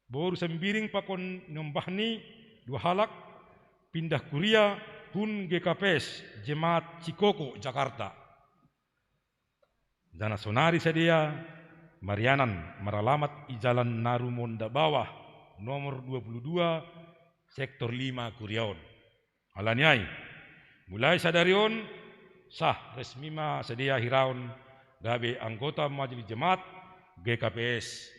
boru Sembiring pakon niombahni dua halak pindah kuria hun G K P S Jemaat Sikoko, Jakarta. Jana sonari sadia marianan maralamat i jalan Narumonda Bawah nomor dua puluh dua, sektor lima kuriaon. Alani ai, mulai sadari on sah resmi ma sadia hiraon gabe anggota majelis jemaat G K P S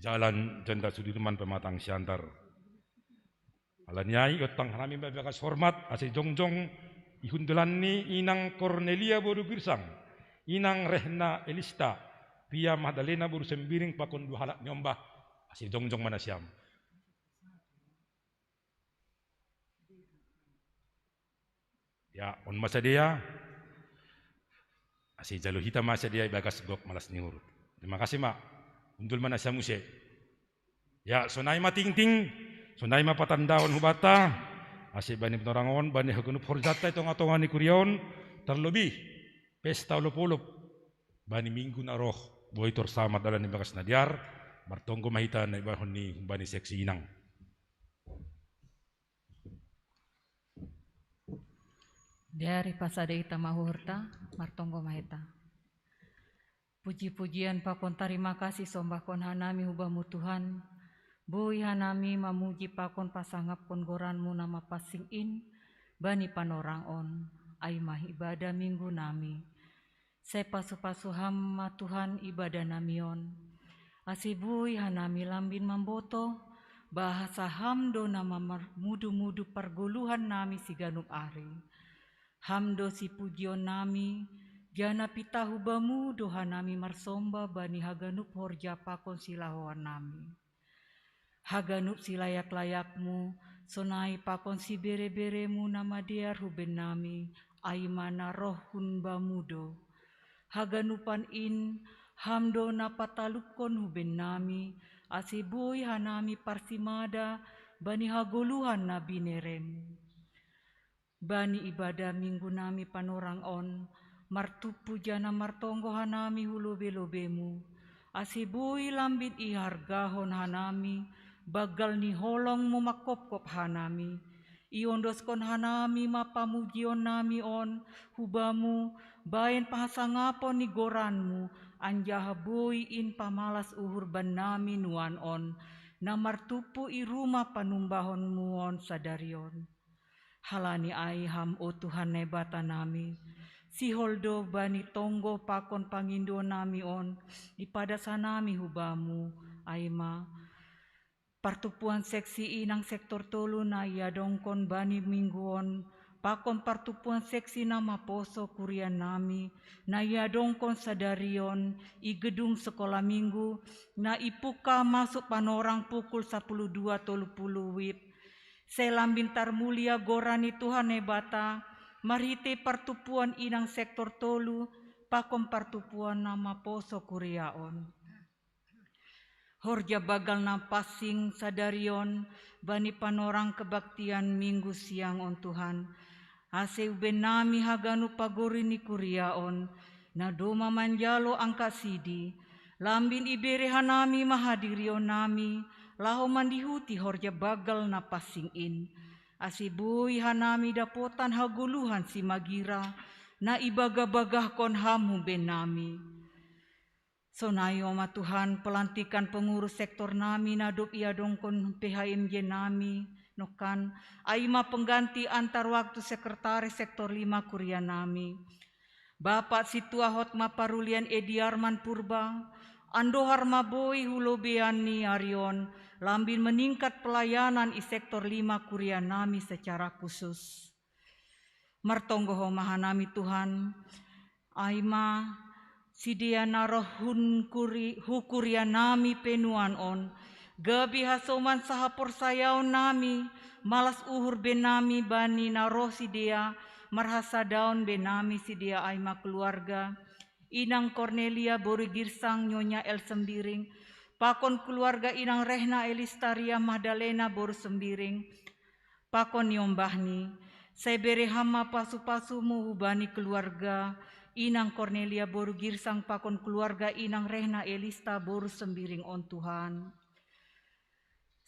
Jalan Jenderal Sudirman Pematang Siantar. Alani ai iontang hanami ma bagas hormat ase jongjong ihundulanni inang Kornelia boru Girsang, inang Rehna Elista Ria Magdalena boru Sembiring pakon dua halak niombah, ase jongjong ma nasiam. Ya, on ma sadia. Ase jalo hita ma sadia ibagas gok malas ni uhur. Terima kasih ma. Hundul ma nasiam muse. Ya, sonai ma tingting, sonai ma patandaon hubanta, ase bani panorang on, bani haganup horjanta i tonga-tonga ni kuria on, terlebih pesta olop-olop bani minggu na roh, boi tor sahat dalan ibagas na dear. Martonggo ma hita na ibahenon ni humbani seksi inang. Dear, pasada hita ma uhurta, martonggo ma hita. Puji-pujian pakon tarima kasih sombahkon hanami hu Bamu Tuhan, boi hanami mamuji pakon pasangapkon goranMu na mapansing in bani panorang on, ai ma ibadah minggu nami. Sai pasu-pasu Ham ma Tuhan ibadah nami on. Ase boi hanami lambin mamboto, bahasa Ham do na mamarmudu-mudu pargoluhan nami siganup ari. Ham do sipujion nami, jana pitah hu Bamu do hanami marsomba bani haganup horja pakon silahoan nami. Haganup silayak-layakMu, sonai pakon sibere-bereMu na madear hu bennami, ai ma na roh hun Bamu do. Haganupan in, Ham do na patalupkon hu bennami, ase boi hanami parsimada bani hagoluhan na binereMu. Bani ibadah minggu nami panorang on, martumpu jana martonggo hanami hu lobe-lobeMu, ase boi lambin ihargahon hanami banggal ni holongMu mangkopkop hanami. Iondoskon hanami ma pamujion nami on hu Bamu, baen pahasangapon ni goranMu, anjaha boi in pamalas uhur bannami nuan on, na martumpu i rumah panumbahonMu on sadari on. Halani ai Ham, o Tuhan Naibata nami, sihol do bani tonggo pakon pangindo nami on, ipadas hanami hu Bamu, ai ma partumpuan seksi inang sektor tolu na iadongkon bani minggu on, pakon partumpuan seksi na maposo kuria nami, na iadongkon sadari on i gedung sekolah minggu, na ipuka masuk panorang pukul sapuluh dua tolu puluh wib. Sai lambin tarmulia goran ni Tuhan Naibata, marhite partumpuan inang sektor tolu, pakon partumpuan na maposo kuria on. Horja banggal na pansing sadari on bani panorang kebaktian minggu siang on Tuhan, ase hu bennami haganup pagori ni kuria on, na domma manjalo angka sidi, lambin ibere hanami ma hadirion nami, laho mandihuti horja banggal na pansing in. Ase boi hanami dapotan hagoluhan simagira, na ibaga-bagahkon Ham hu bennami. Sonai on ma Tuhan, pelantikan pengurus sektor nami na dob iadongkon P H M J nami, nongkan, ai ma pengganti antar waktu sekretaris sektor lima kuria nami. Bapa situa hot ma parulian Ediarman Purba, andohar ma boi hulobean ni arion, lambin meningkat pelayanan i sektor lima kuria nami secara khusus. Martonggo ho ma hanami Tuhan, ai ma sidea na roh hun kuri, hu kuria nami penuan on, gabe hasoman saha porsayaon nami, malas uhur be nami bani na roh sidea, marhasadaon be nami sidea ai ma keluarga, Inang Cornelia boru Girsang Nyonya El Sembiring, pakon keluarga Inang Rehna Elistaria Magdalena boru Sembiring, pakon niombahni, sai bere ham ma pasu-pasumu hubani keluarga Inang Cornelia boru Girsang pakon keluarga Inang Rehna Elista boru Sembiring on Tuhan.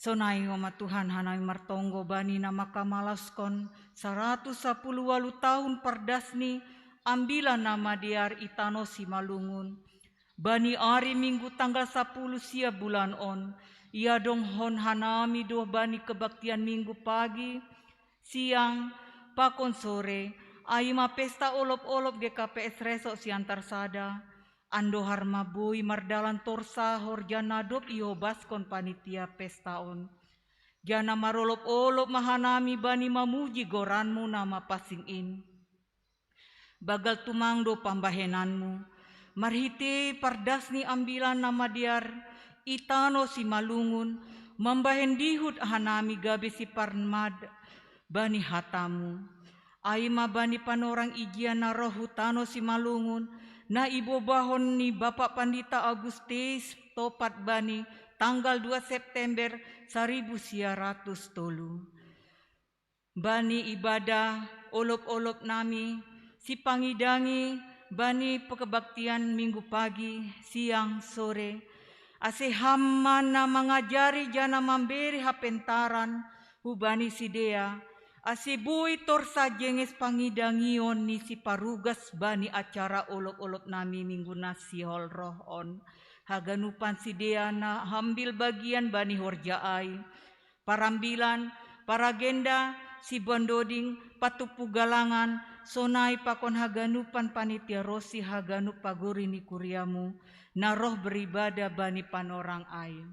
Sonai ho ma Tuhan hanami martonggo bani na maka malaskon saratus sapuluh walu tahun pardasni ambila na madear i tano Simalungun. Bani ari Minggu tanggal sapuluh sia bulan on, iadong hon hanami doh bani kebaktian Minggu pagi, siang, pakon sore, ai ma pesta olop-olop G K P S Resok Siantar Sada, andohar ma boi mardalan torsa horja na dob ihobaskon panitia pesta on. Jana marolop-olop ma hanami bani mamuji goranmu na mapansing in. Bagal tumang do pambahenanmu, marhite pardas ni ambilan na madear, i tano Simalungun, mambahen dihut hanami gabe siparmad bani hatamu. Ai ma bani panorang ijia na roh hu tano Simalungun, na ibobahon ni Bapak Pandita Agustus topat bani tanggal dua September saribu sia ratus tolu. Bani ibadah olop-olop nami, sipangidangi bani pekebaktian Minggu pagi, siang, sore, ase ham ma na mangajari jana mambere hapentaran hubani sidea, ase boi torsa jenges pangidangion ni siparugas bani acara olop-olop nami Minggu na sihol roh on. Haganupan sidea na hambil bagian bani horja ai, parambilan, paragenda, sibandoding, patupu galangan, sonai pakon haganupan panitia ro si haganup pagori ni kuriamu, na roh beribadah bani panorang ai.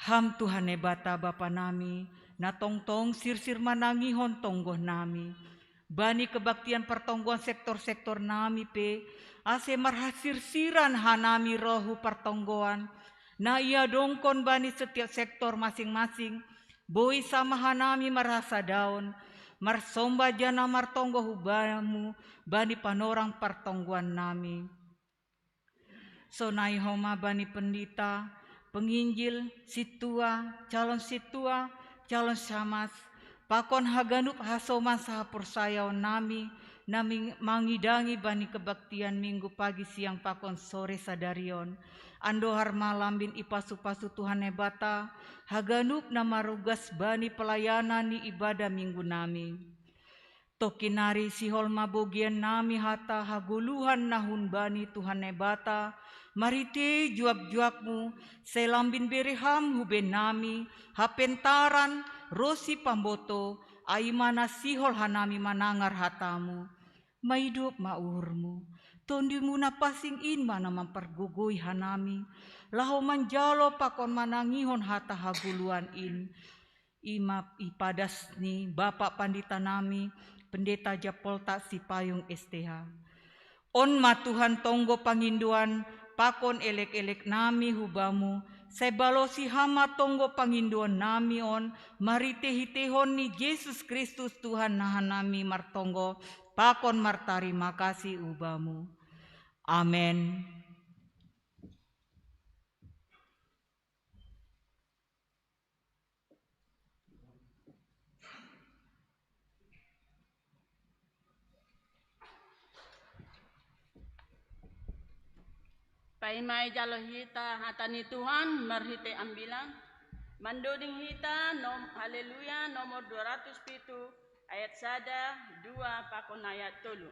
Ham Tuhan Naibata Bapa nami, na tongtong sirsir manangihon tonggoh nami. Bani kebaktian partonggoan sektor-sektor nami pe, ase marhasirsiran hanami roh hu partonggoan, na iadongkon bani setiap sektor masing-masing, boi sama hanami marhasadaon, marsomba jana martonggo hu Bamu bani panorang partonggoan nami. Sonai ho ma bani pendita, penginjil, situa, calon situa, calon syamas, pakon haganup hasoman sahaporsayaon nami, nami mangidangi bani kebaktian Minggu pagi, siang, pakon sore sadarion. Andohar ma lambin ipasu-pasu Tuhan Naibata, haganup na marugas bani pelayanan ni ibadah Minggu nami. Tokin nari sihol ma bogian nami hata hagoluhan na humbani Tuhan Naibata, marhite juak-juakmu, sai lambin bere Ham hube nami, hapentaran, ro si pamboto, ai ma na sihol hanami manangar hatamu. Maidop ma uhurmu, tondimu na pansing in ma na mampargogoi hanami, laho manjalo pakon manangihon hata hagoluhan in. I ma ipadas ni Bapak Pandita nami, Pendeta Japolta Sipayung S T H. On ma Tuhan tonggo pangindoan pakon elek-elek nami hu Bamu, sai balosi Ham ma tonggo pangindoan nami on, marhite-hitehon ni Jesus Kristus Tuhan na hanami martonggo pakon martarima kasih hu Bamu. Amen. Paima ijalo hita hata ni Tuhan marhite ambilan, mandoding hita nom, Haleluya nomor dua ratus pitu, ayat sada, dua, pakon ayat tolu.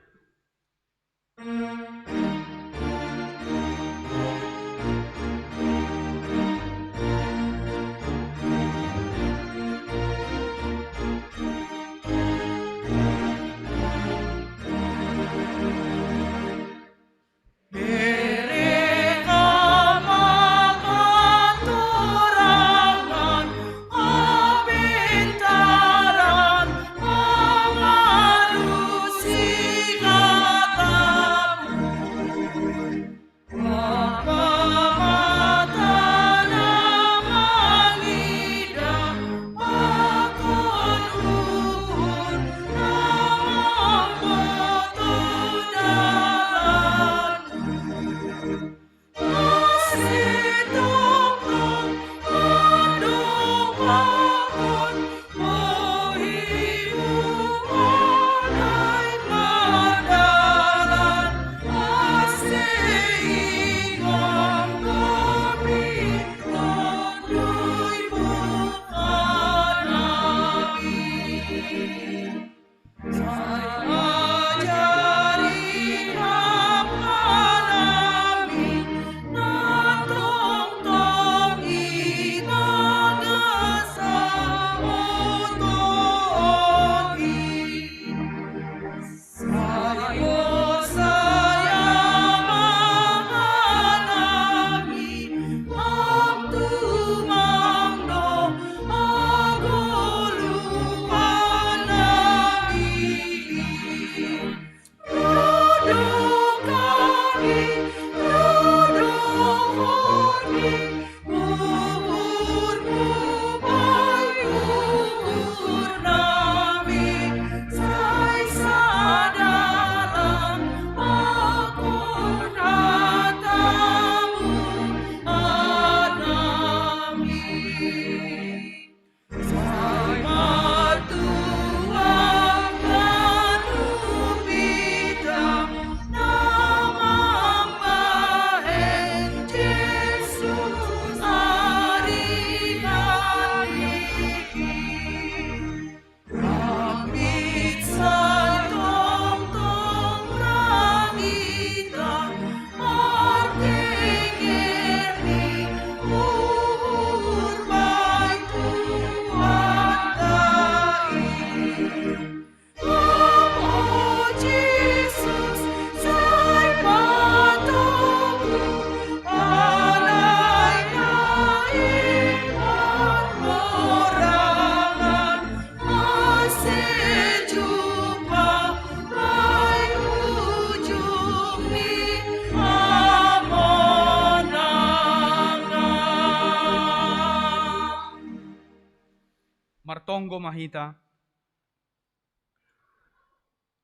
Martonggo ma hita.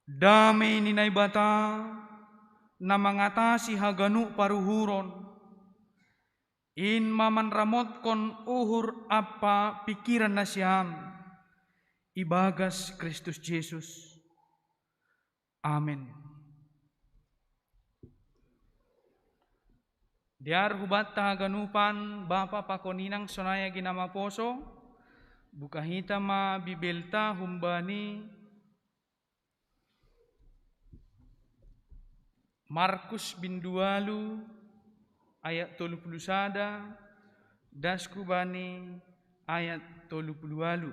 Dame ni Naibata na mangatasi haganup paruhuron, in ma manramotkon uhur ampa pingkiran nasiam ibagas Kristus Jesus. Amen. Dear hubanta haganupan, bapa pakon inang, sonai agi na maposo, buka hita ma Bibelta humbani Markus bindu ualu ayat tolu pulu sada, das hubani ayat tolu pulu ualu.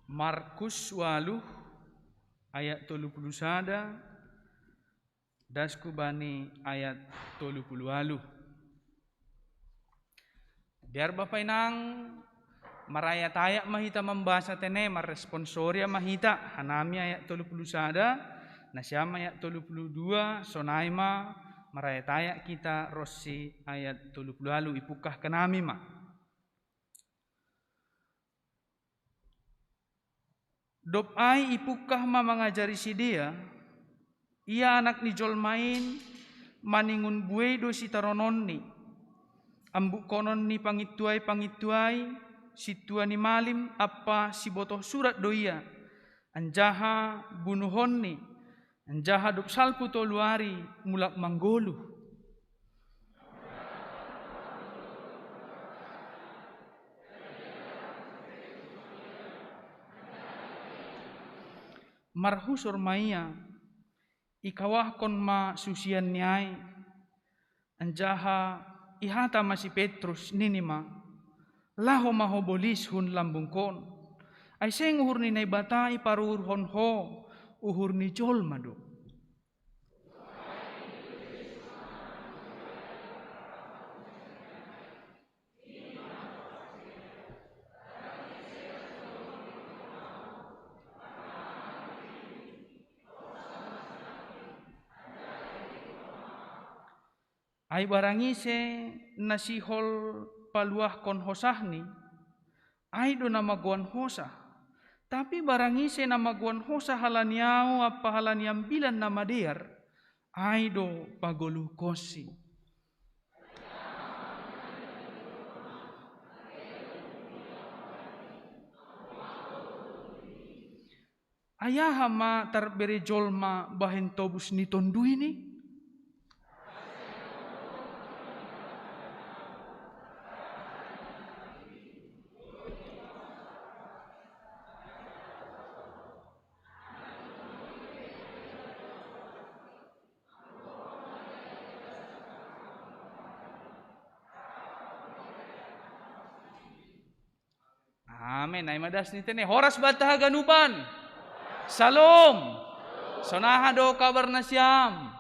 Markus ualu ayat tolu pulu sada, das hubani ayat tolu pulu ualu. Dear bapa inang, marayat-ayat ma hita mambasa tene, marresponsoria ma hita, hanami ayat tolu pulu sada, nasiam ayat tolu pulu dua, sonai ma marayat-ayat hita ronsi ayat tolu pulu ualu, ipungkah hanami ma. Dob ai ipungkah ma mangajari sidea, ia Anak ni jolma in maningon buei do sitarononni, ambukkonon ni pangintuai-pangintuai, sintua ni malim ampa sibotoh surat do ia, anjaha bunuhonni, anjaha dob salpu tolu ari mulak manggoluh. Marhusor ma ia, ikawahkon ma susianni ai, anjaha ihata ma si Petrus, nini ma: Laho ma ho bolis hun lambungkon. Ai seng uhur ni Naibata iparuhurhon ho, uhur ni jolma do. Ai barang ise na sihol paluahkon hosahni, ai do na magouan hosah. Tapi barang ise na magouan hosah halani ahu ampa halani Ambilan Namadear, ai do pagoluhkonsi. Ai aha ma tarbere jolma bahen tobus ni Tonduini? Amen. Ai ma das ni tene. Horas banta haganupan. Salom. Sonaha do kabar nasiam?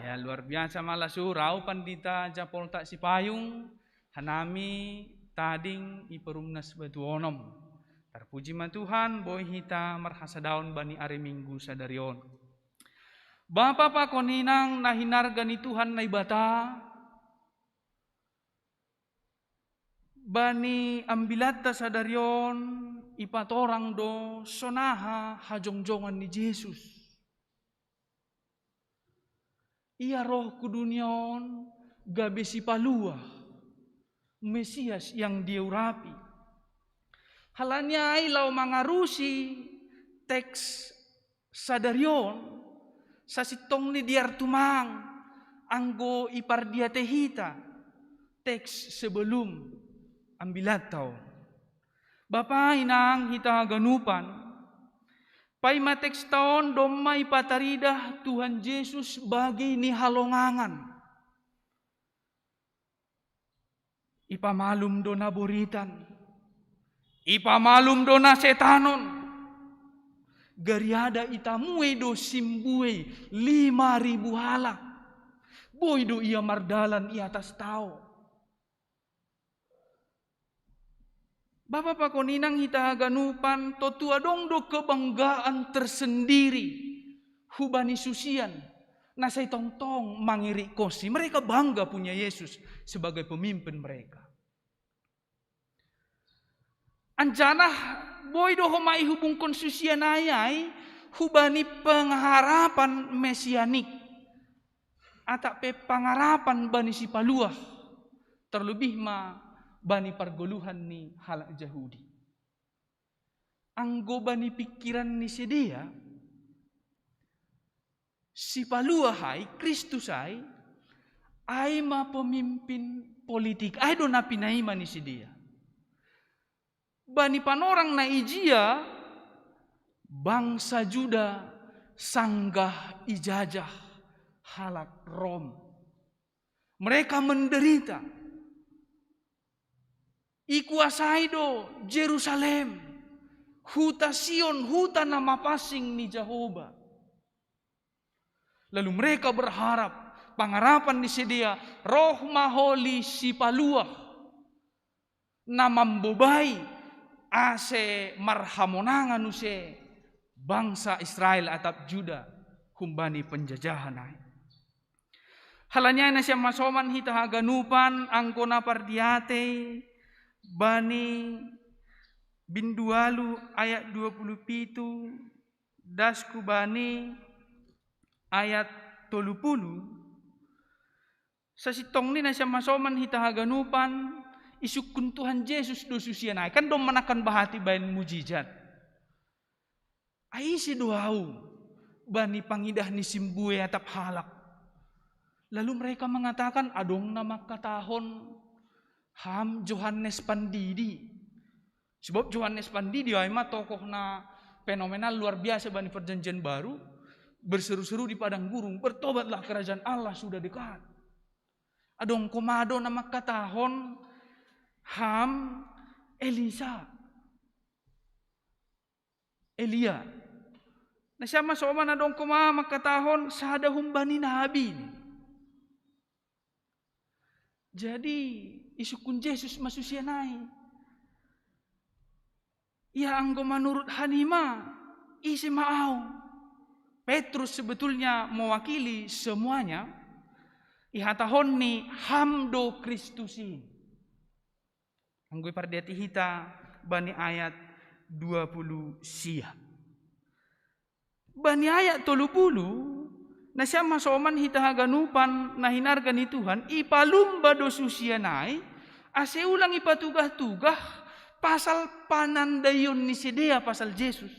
Ya, luar biasa ma lasu rau Pandita Japoltak Sipayung, hanami tading iperumnas batu onom. Tarpuji ma Tuhan, boi hita marhasadaon bani ari Minggu sadari on. Bapa pakon inang na hinarga ni Tuhan Naibata, bani Ambilanta sadari on ipatorang do sonaha hajongjongan ni Jesus. Ia roh ku dunia on gabe sipaluah, Mesias yang diurapi. Halani ai laho mangarusi teks sadari on, sasintongni dear tumang, anggo ipardiatei hita teks sebelum Ambilanta on. Bapa inang hita haganupan, paima teksta on domma ipataridah Tuhan Jesus bagi ni halongangan. Ipamalum do na boritan, ipamalum do na setanon. Gariada itamue do simbuei lima ribu halak. Boi do ia mardalan i atas tao. Bapa pakon inang hita haganupan, tontu adong do kebanggaan tersendiri hubani susian, na sai tongtong mangiri kosi. Mereka bangga punya Yesus sebagai pemimpin mereka. Anjanah boi do homa ihubungkon susian ai, ai hubani pengharapan mesianik, atap pe pangarapan bani sipaluah, terlebih ma bani pargoluhan ni halak Jahudi. Anggo bani pikiran ni sidea, sipaluah ai, Kristus ai, ai ma pemimpin politik, ai do na pinaima ni sidea. Bani panorang na ijia, bangsa Juda sanggah ijajah halak Rom. Mereka menderita. Ikuasai do Jerusalem, huta Sion, huta na mapansing ni Jahowa. Lalu mereka berharap, pangarapan ni sidea, roh ma holi sipaluah na mambobai ase marhamonangan use bangsa Israel atap Juda humbani penjajahan ai. Halani ai nasiam masoman hita haganupan, anggo na pardiatei bani bindualu ayat dua puluh pitu, dasku bani ayat tolu puluh. Sasintongni nasiam masoman hita haganupan, isungkun Tuhan Jesus do susian ai. Kan dong manakan bahati baen mujizat. Ai ise do au bani pangidah ni simbue atap halak? Lalu mereka mengatakan, adong na mangkatahon, ham Johannes Pandidi. Sebab Johannes Pandidi ai ma tokoh na fenomenal, luar biasa bani Perjanjian Baru, berseru-seru di padang gurun, "Bertobatlah, kerajaan Allah sudah dekat." Adong komado na mangkatahon, ham Elisa, Elia. Nasiam masoman, adong koma mangkatahon, sada humbani nabi. Jadi isungkun Jesus ma susian ai. Ia anggo manurut hanima, ise ma au? Petrus sebetulnya mewakili semuanya. Ihatahonni, ham do Kristus i. Anggo ipardiati hita bani ayat dua puluh sia. Bani ayat tolu puluh, nasiam masoman hita haganupan na hinarga ni Tuhan, ipalumba do susian ai, ase ulang ipatugah-tugah pasal panandaion ni sidea pasal Jesus.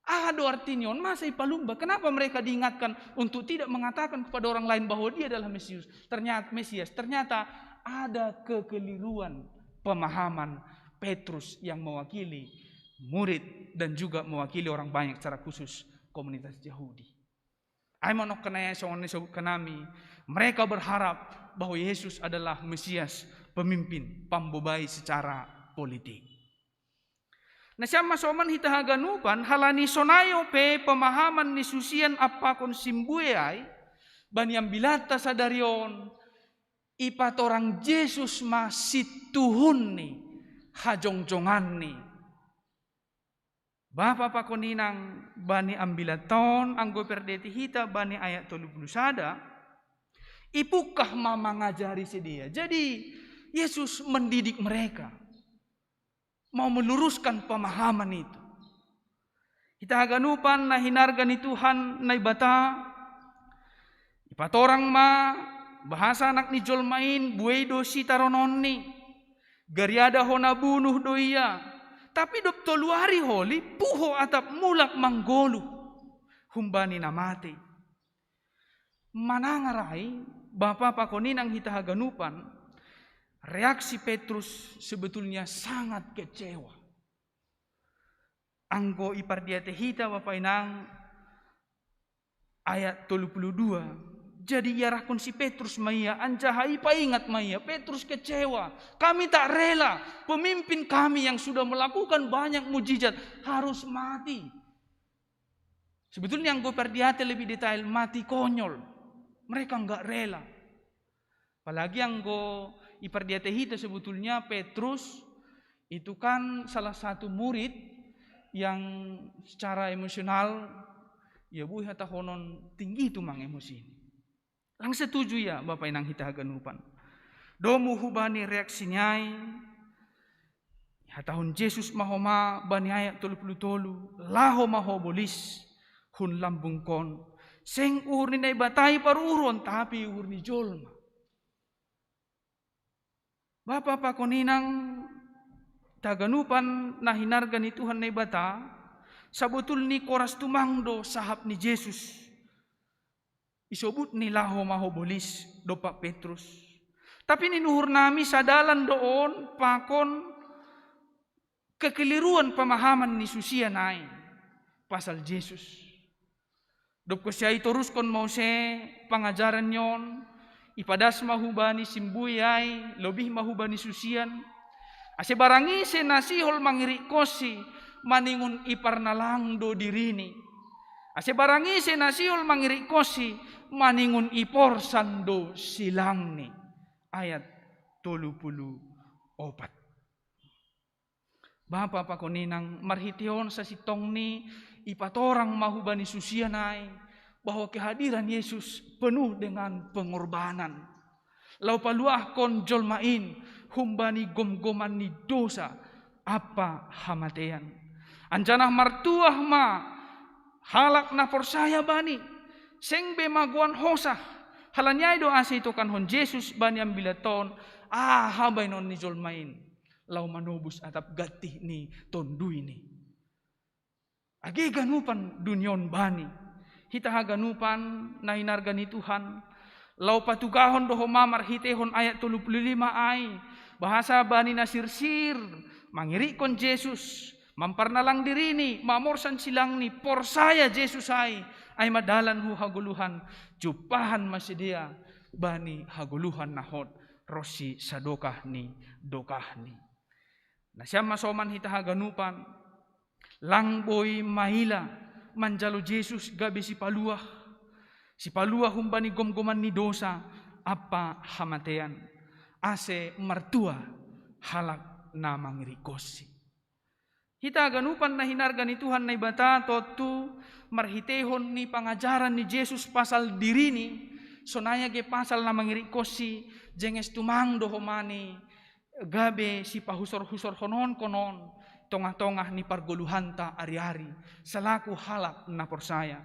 Aha do artini on? Masa ipalumba? Kenapa mereka diingatkan untuk tidak mengatakan kepada orang lain bahwa dia adalah Mesius? Ternyata, Mesias. Ternyata ada kekeliruan pemahaman Petrus yang mewakili murid dan juga mewakili orang banyak, secara khusus komunitas Yahudi. Ai manongkan ayat songon na disebutkan nami, mereka berharap bahwa Yesus adalah Mesias, pemimpin, pambobai secara politik. Nasiam masoman hita haganupan, halani sonai ope pemahaman ni susian ampakon simbue ai, bani ambilanta sadari on, ipatorang Jesus ma situhunni hajongjonganni. Bapa pakon inang, bani ambilanta on, anggo ipardiati hita bani ayat tolu puluh sada, ipungkah ma mangajari sidea. Jadi Yesus mendidik mereka, mau meluruskan pemahaman itu. Hita haganupan na hinarga ni Tuhan Naibata, ipatorang ma bahasa Anak ni jolma in buei do sitarononni, gariada hona bunuh do ia, tapi dob tolu ari holi puho atap mulak manggoluh humbani na mate. Manang arai, bapa pakon inang hita haganupan, reaksi Petrus sebetulnya sangat kecewa. Anggo ipardiate hita, bapa inang, ayat tolu puluh dua, jadi iarahkon si Petrus ma ia, anjaha ipaingat ma ia. Petrus kecewa. Kami tak rela pemimpin kami yang sudah melakukan banyak mujizat harus mati. Sebetulnya anggo ipardiate lebih detail, mati konyol. Mereka nggak rela. Apalagi anggo ipardiate hita, sebetulnya Petrus itu kan salah satu murid yang secara emosional Ia buhi hatahonon tinggi tumang emosini. Lang setuju ia, Bapa inang hita haganupan. Domu hubani reaksi ni ai, hatahon Jesus ma homa bani ayat tolu pulu tolu, laho ma ho bolis hun lambungkon. Seng uhur ni Naibata i paruruhon, tapi uhur ni jolma. Bapa pakon inang hita haganupan na hinarga ni Tuhan Naibata, sabotulni koras tumang do sahap ni Jesus. Isobut ni laho ma ho bolis, dompak Petrus. Tapi ninuhur nami sadalan do on pakon kekeliruan pemahaman ni susian ai pasal Jesus. Dob konsi ai toruskon ma use pangajaran ni on, ipadas ma hubani simbui ai, lobih ma hubani susian. Ase barang ise na sihol mangirikkonsi, maningon iparnalang do dirini. Ase barang ise na sihol mangirikkonsi, maningon iporsan do silangni. Ayat tolu pulu opat. Bapa pakon inang, marhitehon sasintongni ipatorang ma hubani susian ai bahwa kehadiran Yesus penuh dengan pengorbanan. Laho paluahkon jolma in humbani gomgoman ni dosa ampa hamatean. Anjaha martuah ma halak na porsaya Bani, seng be magoan hosah. Halani ai do ase itokankon Jesus bani ambilan on aha bahenon ni jolma in, laho manobus atap gantih ni tonduyni. Age ganupan dunia on Bani. Hita haganupan na hinarga ni Tuhan, laho patugahon do homa marhitehon ayat tolu pulu lima ai, bahasa Bani na sirsir mangirikkon Jesus, mamparnalang dirini, mamorsan silangni, porsaya Jesus ai, ai ma dalan hu hagoluhan, jumpahan ma sidea bani hagoluhan na hot ronsi sadokah ni dokahni. Nasiam ma soman hita haganupan, lang boi maila manjalo Jesus gabe sipaluah, sipaluah humbani gomgoman ni dosa ampa hamatean, ase martuah halak na mangirikkonsi. Hita haganupan na hinarga ni Tuhan Naibata, tontu marhitehon ni pangajaran ni Jesus pasal dirini, sonai age pasal na mangirikkonsi, jenges tumang do homa ni gabe sipahusor-husorhononkon on tongah-tongah ni pargoluhanta ari-ari, salaku halak na porsaya.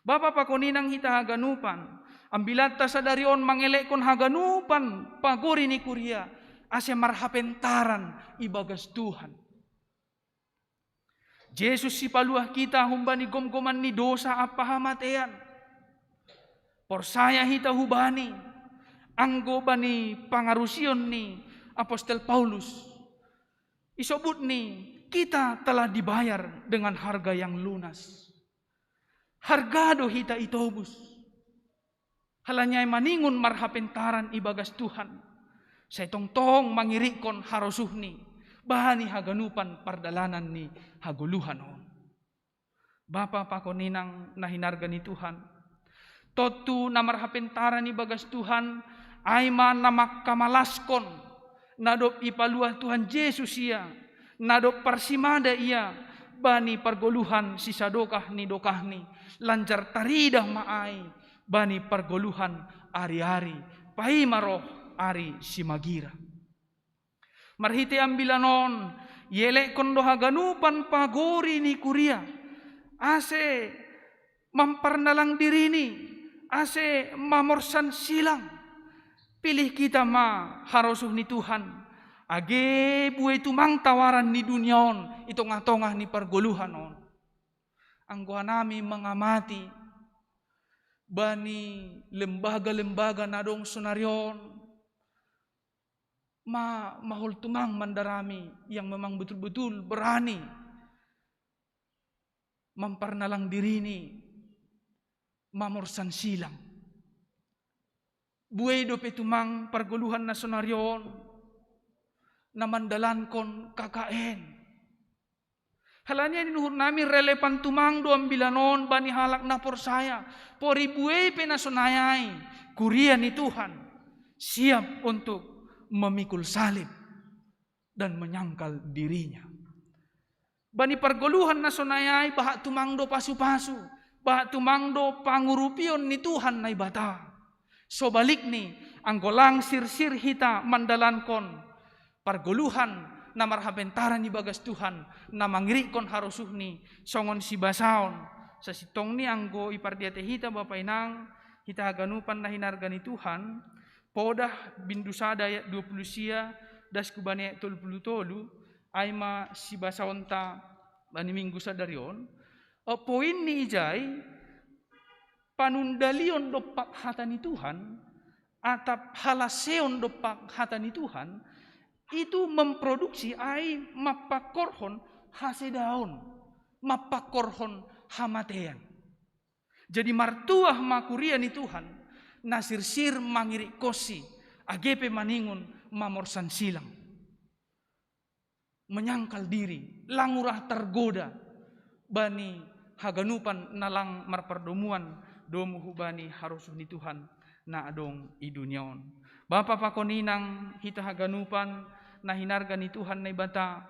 Bapa pakon inang hita haganupan, ambilanta sadari on mangelekkon haganupan pagori ni kuria, ase marhapentaran ibagas Tuhan. Jesus sipaluah hita humbani gomgoman ni dosa ampa hamatean. Porsaya hita hu Bani, anggo bani pangarusion ni apostel Paulus, isobutni, kita telah dibayar dengan harga yang lunas. Harga do hita itobus. Halani ai maningon marhapentaran ibagas Tuhan, sai tongtong mangirikkon harosuhni bani haganupan pardalanan ni hagoluhan on. Bapa pakon inang na hinarga ni Tuhan, tontu na marhapentaran ibagas Tuhan, ai ma na mangkamalaskon, na dob ipaluah Tuhan Jesus ia, na dob parsimada ia bani pargoluhan sisadokah ni dokahni, lanjar taridah ma ai bani pargoluhan ari-ari, paima roh ari simagira. Marhite ambilan on, ielekkon do haganupan pagori ni kuria, ase mamparnalang dirini, ase mamorsan silang. Pilih kita ma harosuh ni Tuhan, age buei tumang tawaran ni dunia on i tongah-tongah ni pargoluhan on. Anggo hanami mangamati bani lembaga-lembaga na adong sonari on, ma mahol tumang mandarami yang memang betul-betul berani mamparnalang dirini, mamorsan silang. Buei dope tumang pargoluhan na sonari on na mandalankon K K N. Halani ai ninuhur nami relevan tumang do ambilan on bani halak na porsaya, pori buei pe na sonai ai, kuria ni Tuhan, siap untuk memikul salib dan menyangkal dirinya. Bani pargoluhan na sonai ai bahat tumang do pasu-pasu, Bahat tumang do pangurupion ni Tuhan Naibata. Sobalikni, anggo lang sirsir hita mandalankon pargoluhan na marhapentaran ibagas Tuhan, na mangirikkon harosuhni songon sibasaon. Sasintongni anggo ipardiatei hita, Bapa, Inang, hita haganupan na hinarga ni Tuhan, Podah bindu sada ayat dua puluh sia, das hubani ayat tolu puluh tolu, ai ma sibasaonta bani minggu sadari on. Eh, poinni ijai, panundalion dompak hata ni Tuhan, atap halaseon dompak hata ni Tuhan, itu memproduksi ai mampangkorhon hasedaon, mampangkorhon hamatean. Jadi martuah ma kuria ni Tuhan, na sirsir mangirikkonsi, age pe maningon mamorsan silang. Menyangkal diri, lang ura tergoda, bani haganupan na lang marpardomuan domu hubani harosuh ni Tuhan na adong i dunia on. Bapa pakon Inang, hita haganupan na hinarga ni Tuhan Naibata,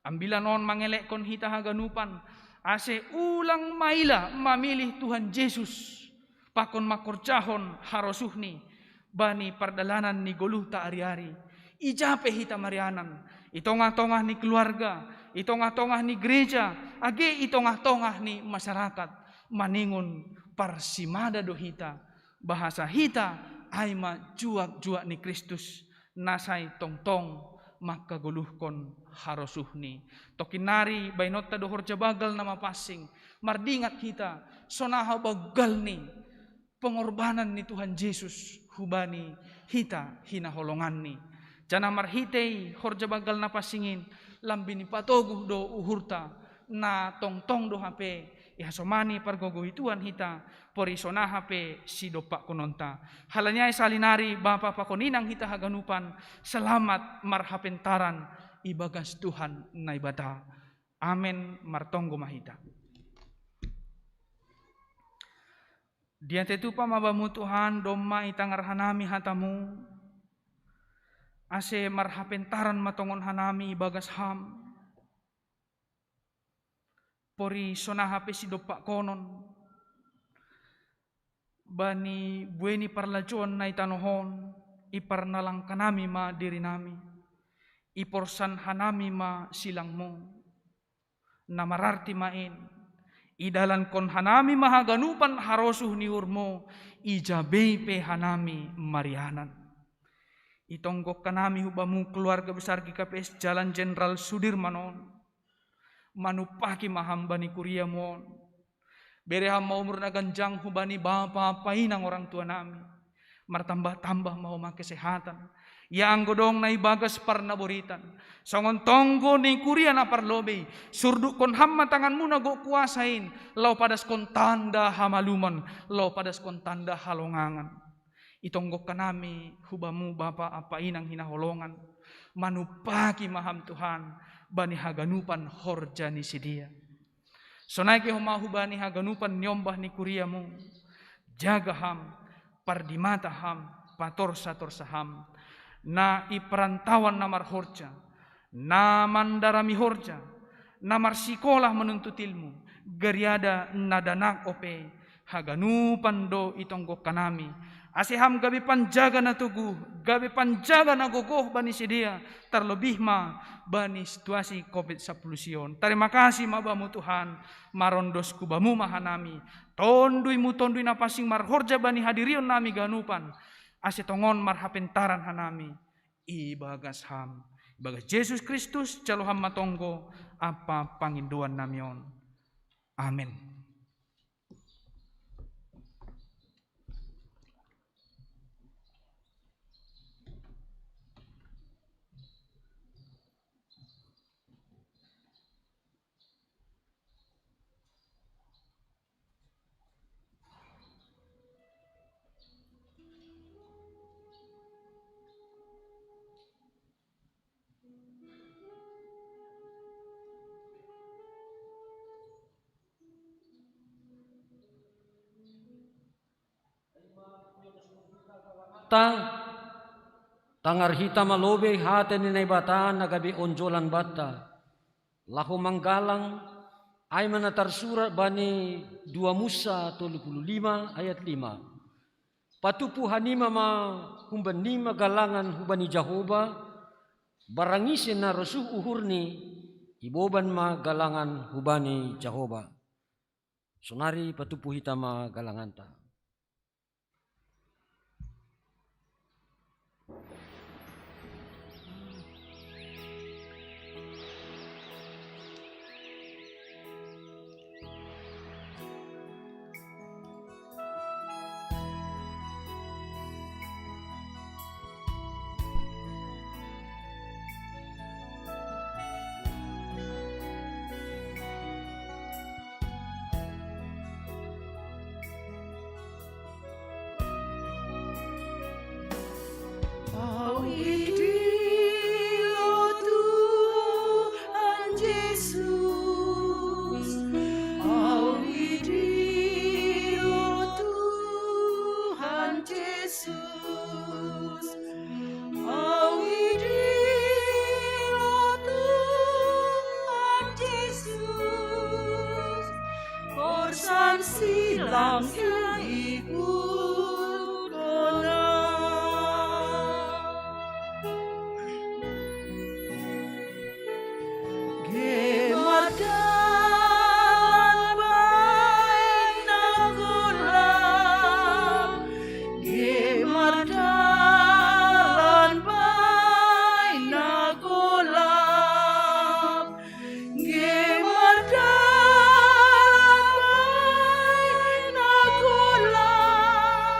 ambilan on mangelekkon hita haganupan, ase ulang maila mamilih Tuhan Jesus, pakon mangkorjahon harosuhni bani pardalanan ni goluhta ari-ari. Ija pe hita marianan, i tongah-tongah ni keluarga, i tongah-tongah ni gereja, age i tongah-tongah ni masyarakat, maningon parsimada do hita, bahasa hita ai ma juak-juak ni Kristus, na sai tongtong mangkagoluhkon harosuhni. Tongkin nari baenonta do horja banggal na mapansing, mardingat hita, sonaha banggalni pengorbanan ni Tuhan Jesus hubani hita hinaholonganni. Janah marhitei horja banggal na pansing in, lambin ipatoguh do uhurta, na tongtong do hape ihasomani pargogoian hita, pori sonaha pe sidompakkononta. Halani ai sahali nari, Bapa pakon Inang, hita haganupan, selamat marhapentaran ibagas Tuhan Naibata. Amen. Martonggo ma hita. Diatei tupa ma Bamu Tuhan, domma itangar hanami hataMu, ase marhapentaran ma tongon hanami ibagas Ham. Pori sonaha pe sidompakkonon bani buei ni parlajouon na i tanoh on, iparnalangkanami ma dirinami, iporsan hanami ma silangMu. Na mararti ma in, idalankon hanami ma haganupan harosuh ni uhurMu, ija bei pe hanami marianan. Itonggok hanami hu Bamu keluarga besar G K P S Jalan Jenderal Sudirman on. Manumpaki ma Ham bani kuriaMu on. Bere Ham ma umur na ganjang hubani bapa painang orang tua nami. Martambah-tambah ma homa kesehatan. Ia anggo dong na ibagas parnaboritan, songon tonggo ni kuria na parlobei, surdukkon Ham ma tanganMu na gok kuasa in, laho padaskon tanda hamaluman, laho padaskon tanda halongangan. Itonggok hanami hu Bamu, Bapa, Ampa, Inang hinaholongan, manumpaki ma Ham Tuhan bani haganupan horja ni sidea. Sonai pe homa hubani haganupan niombah ni kuriaMu, jaga Ham, pardimata Ham, patorsa-torsa Ham, na i parantauan na marhorja, na mandarami horja, na marsikolah manuntut ilmu, gariada na danak ope, haganupan do itonggok hanami. Ase Ham gabe panjaga na toguh, gabe panjaga na gogoh bani sidea, tarlobih ma bani situasi covid sampulu sia on. Tarima kasih ma Bamu Tuhan, marondos hu Bamu ma hanami. TonduiMu, Tonduy Na Pansing marhorja bani hadirion nami ganupan, ase tongon marhapentaran hanami ibagas Ham. Ibagas Jesus Kristus, jalo Ham ma tonggo ampa pangindoan nami on. Amen. Ta, tangar hita ma lobei hata ni Naibata na gabe onjolan banta, laho manggalang Ai ma na tarsurat bani dua Musa tolu pulu lima ayat lima: Patupu hanima ma humban nima galangan hubani Jahoba, barang ise na rosuh uhurni, iboban ma galangan hubani Jahoba. Sonari patupu hita ma galanganta. Au idi, o Tuhan Jesus, au idi, o Tuhan Jesus, au idi, o Tuhan Jesus, porsan silang ikut kona. Gemar dalan baina golap, gemar dalan baina golap, gemar dalan baina golap.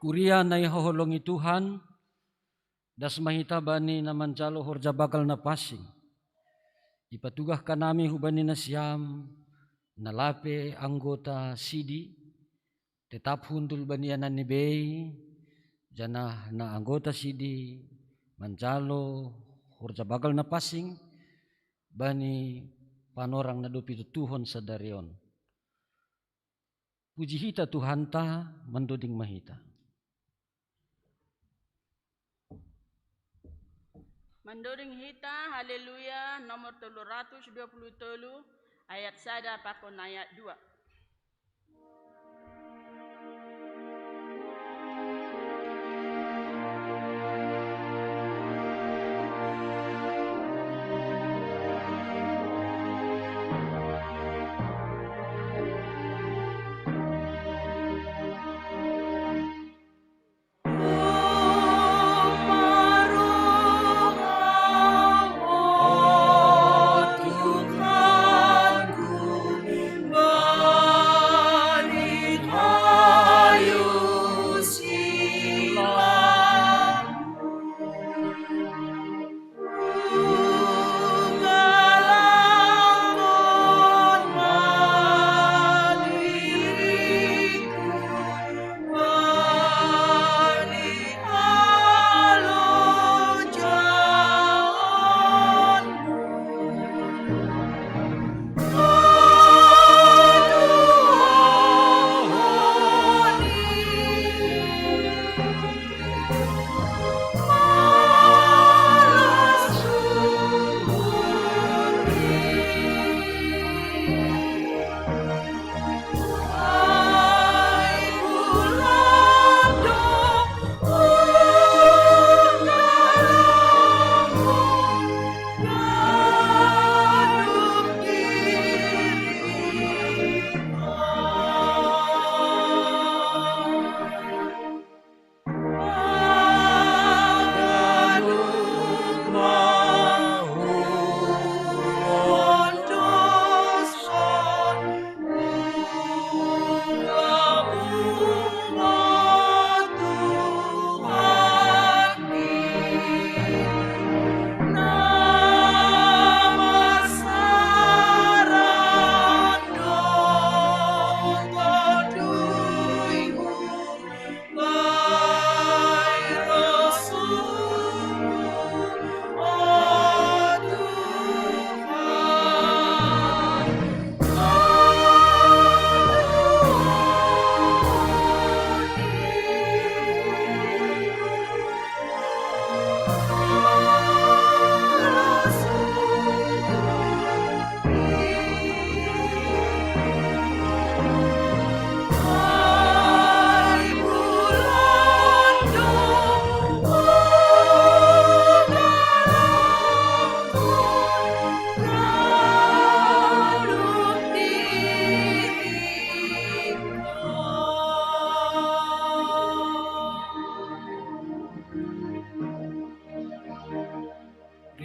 Kuria na ihaholongi Tuhan, das ma hita bani na manjalo horja bagal na pansing. Ipatugah hanami hubani nasiam, na lape anggota sidi, tetap hundul bani anan ni bei, janah na anggota sidi manjalo horja bagal na pansing bani panorang na dob itutuhon sadari on. Puji hita Tuhanta, mandoding ma hita. Mandoding hita, Haleluya, nomor tolu ratus dua puluh tolu, ayat sada pakon ayat dua.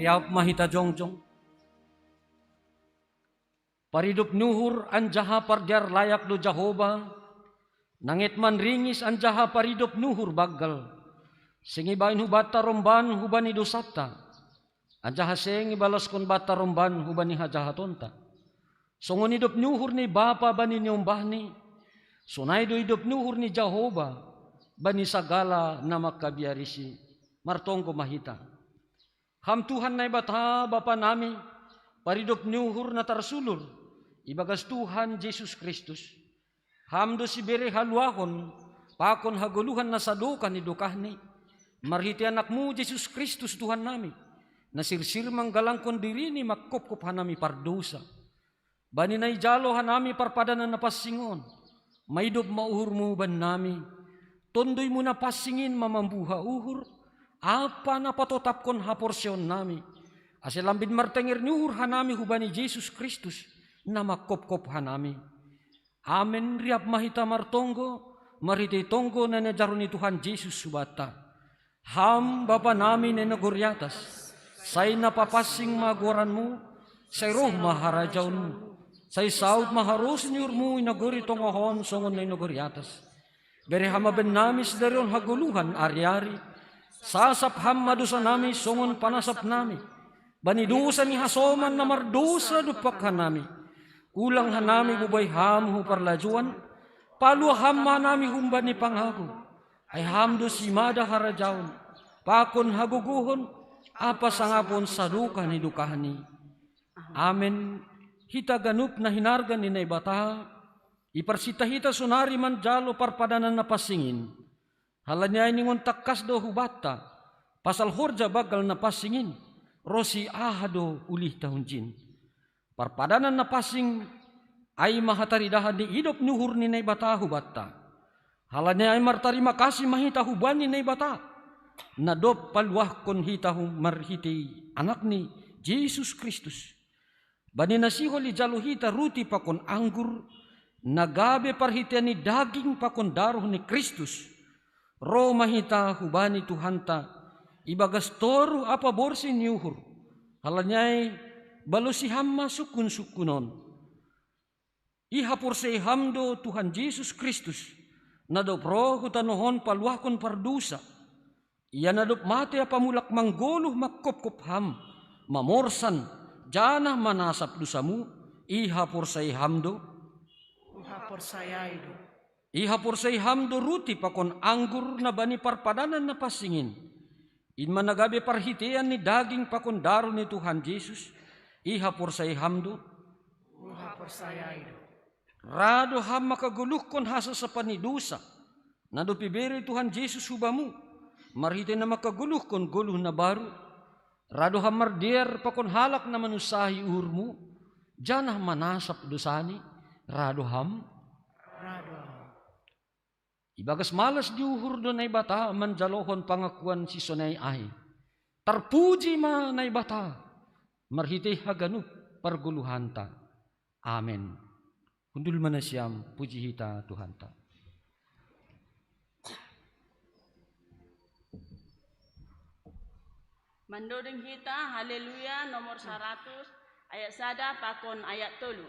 Riap ma hita jongjong. Paridop ni uhur anjaha pardear layak do Jahowa, na nget manringis anjaha paridop ni uhur banggal. Seng ibahen hubanta romban hubani dousanta, anjaha seng ibalaskon banta romban hubani hajahatonta. Songon idop ni uhur ni bapa bani niombahni, sonai do idop ni uhur ni Jahowa bani sagala na mangkabiarisi. Martonggo ma hita. Ham Tuhan Naibata Bapa nami, paridop ni uhur na tarsulur ibagas Tuhan Jesus Kristus. Ham do sibere haluahon pakon hagoluhan na sadokah ni dokahni, marhitei AnakMu Jesus Kristus Tuhan nami, na sirsir manggalangkon diriNi manghophop hanami pardousa. Bani na ijalo hanami parpadanan na pansing on, maidop ma uhurMu bannami. TonduyMu na pansing in ma mambuha uhur ampa na patotapkon haporseaonnami, ase lambin martenger ni uhur hanami hubani Jesus Kristus, na manghophop hanami. Amen. Riap ma hita martonggo, marhitei tonggo na niajarhon ni Tuhan Jesus hubanta. Ham Bapa nami na i nagori atas, sai na papansing ma goranMu, sai roh ma harajaonMu, sai saut ma harosuh ni uhurMu i nagori tonga on songon na i nagori atas. Bere Ham ma bennami sidari on hagoluhan ari-ari. Sasap Ham ma dosanami songon panasapnami bani dosa ni hasoman na mardosa dompak hanami. Ulang hanami bubai Ham hu parlajuan. Palua Ham ma hanami humbani pangago. Ai Ham do simada harajaon, pakon hagogohon, ampa sangapon sadokah ni dokahni. Amen. Hita ganup na hinarga ni Naibata, iparsinta hita sonari manjalo parpadanan na pansing in. Halani ai ningon tangkas do hubanta pasal horja banggal na pansing in, ronsi aha do ulihta hunjin. Parpadanan na pansing ai ma hataridahan ni idop ni uhur ni Naibata hubanta. Halani ai martarima kasih ma hita hubani Naibata, na dob paluahkon hita hu-, marhitei Anakni, Jesus Kristus. Bani na sihol ijalo hita ruti pakon anggur, na gabe parhitean ni daging pakon daroh ni Kristus, ro ma hita hubani Tuhanta ibagas toruh ampa borsih ni uhur. Halani ai, balosi Ham ma sungkun-sungkun on. Ihaporsai Ham do Tuhan Jesus Kristus, na dob roh hu tanoh on paluahkon pardosa. Ia na dob mate ampa mulak manggoluh manghophop Ham, mamorsan, janah manasap dosamu. Ihaporsai Ham do? HuhaporsayaI do. Ihaporsai Ham do ruti pakon anggur na bani parpadanan na pansing in? In ma na gabe parhitean ni daging pakon daroh ni Tuhan Jesus. Ihaporsai Ham do? HuhaporsayaI do. Ra do Ham mangkagoluhkon hasasapan ni dosa na dob ibere Tuhan Jesus hu bamu, marhitei na mangkagoluhkon goluh na baru? Ra do Ham mardear pakon halak na manunsahi uhurmu, janah manasap dosani? Ra do Ham? Ra do Ham. Ibagas malas ni uhur do Naibata manjalohon pangakuan sisonai ai. Tarpuji ma Naibata marhitei haganup pargoluhanta. Amen. Hundul ma nasiam, puji hita Tuhanta. Mandoding hita Haleluya nomor saratus, ayat sada pakon ayat tolu.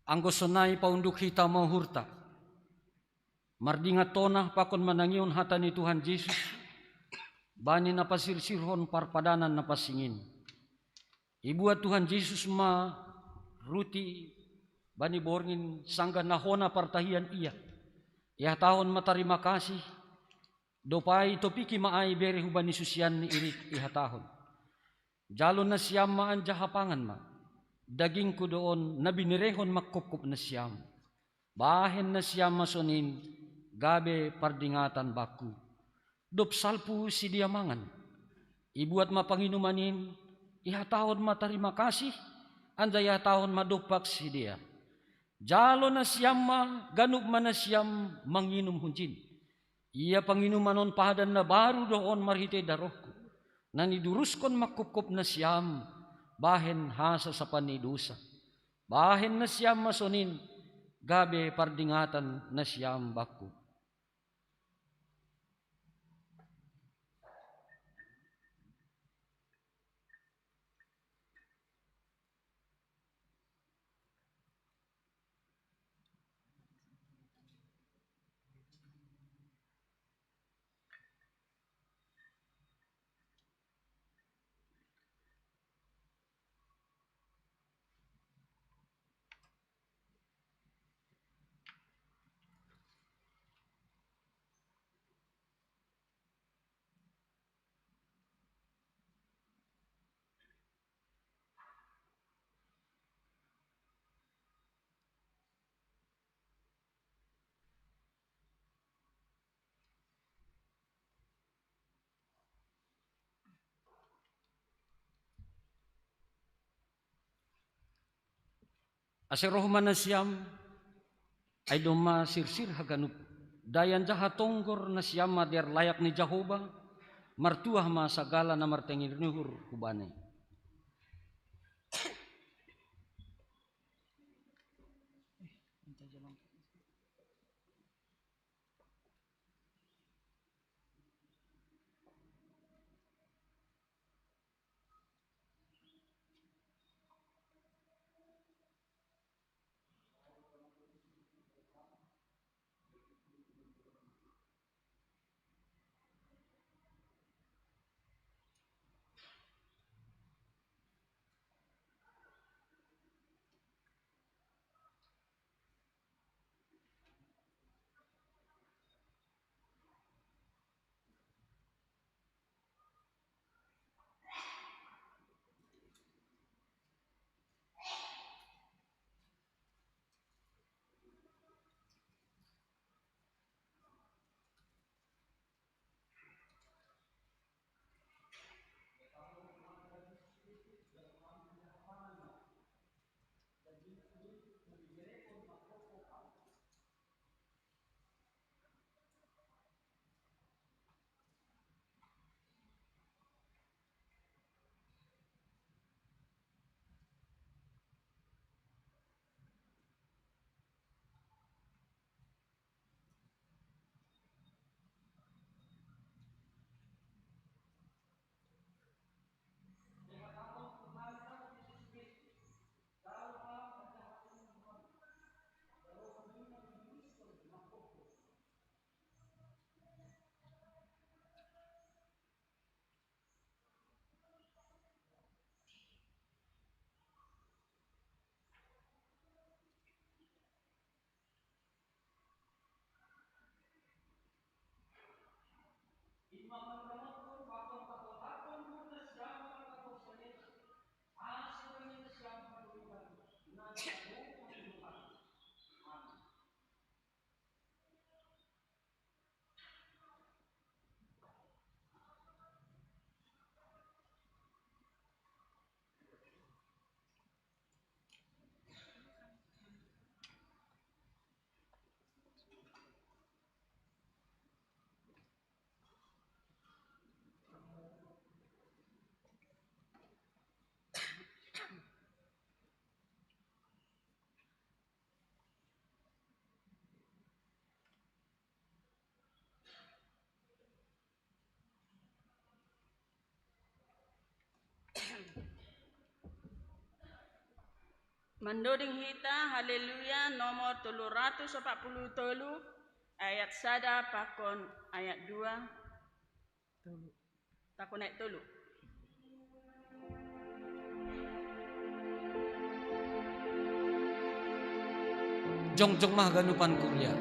Anggo sonai paunduk hita ma uhurta. Mardingat tona pakon manangihon hata ni Tuhan Jesus, bani na pasirsirhon parpadanan na pansing in. Ibuat Tuhan Jesus ma ruti bani borngin, sanggah na hona partahian Ia, ihatahon ma tarima kasih, dob ai itopiki ma ai bere hubani susianNi, irik ihatahon: Jalo nasiam ma anjaha pangan ma. DagingKu do on, na binerehon mangkopkop nasiam. Bahen nasiam ma sonin, gabe pardingatan Bakku. Dob salpu sidea mangan, ibuat ma panginuman in, ihatahon ma tarima kasih, anjaha ihatahon ma dompak sidea: Jalo nasiam ma, ganup ma nasiam, manginum hunjin. Ia panginuman on padan na baru do on marhitei darohKu, na niduruskon mangkopkop nasiam bahen hasasapan ni dousa. Bahen nasiam ma sonin, gabe pardingatan nasiam Bakku. Ase roh ma nasiam, ai domma sirsir haganup, dai anjaha tonggor nasiam ma dear layak ni Jahowa, martuah ma sagala na martangihon uhur hu Bani. Mandoding hita Haleluya nomor tolu ratus opat puluh tolu, Ayat sada pakon ayat dua. Tolu. Pakon ayat tolu. Jongjong ma haganupan kuria.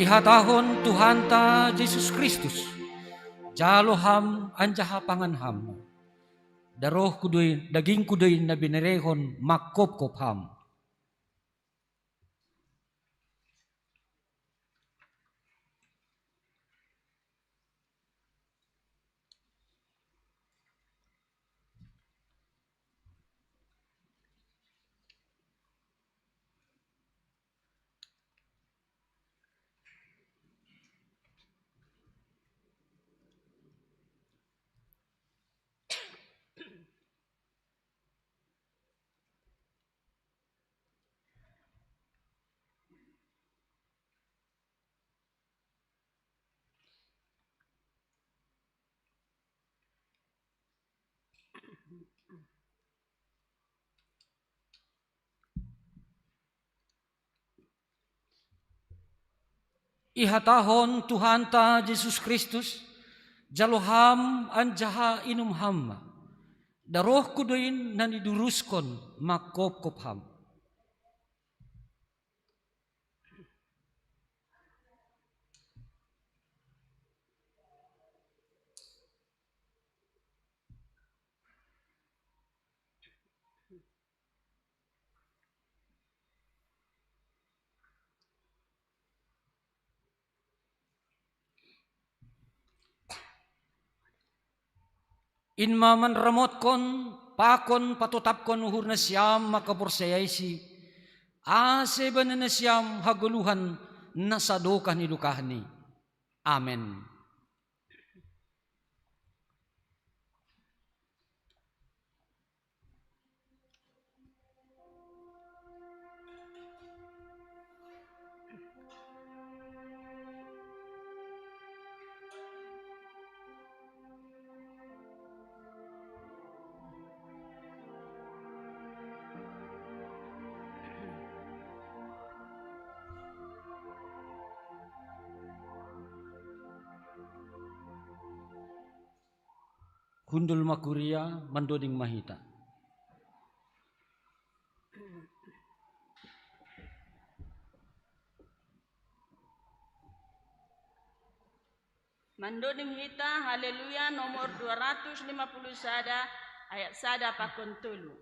Ihatahon Tuhanta Jesus Kristus, jalo ham anjaha pangan ham. Darohku do i, dagingku do i na binerehon mangkopkop ham. Ihatahon Tuhanta Jesus Kristus, jalo ham anjaha inum ham ma. Darohku do i na niduruskon mangkopkop ham. In ma manramotkon pakon patotapkon uhur nasiam mangkaporsayaisi, ase bani nasiam hagoluhan na sadokah ni dokahni. Amen. Hundul ma kuria, mandoding ma hita. Mandoding hita Haleluya nomor dua ratus lima puluh sada, ayat sada pakon tolu.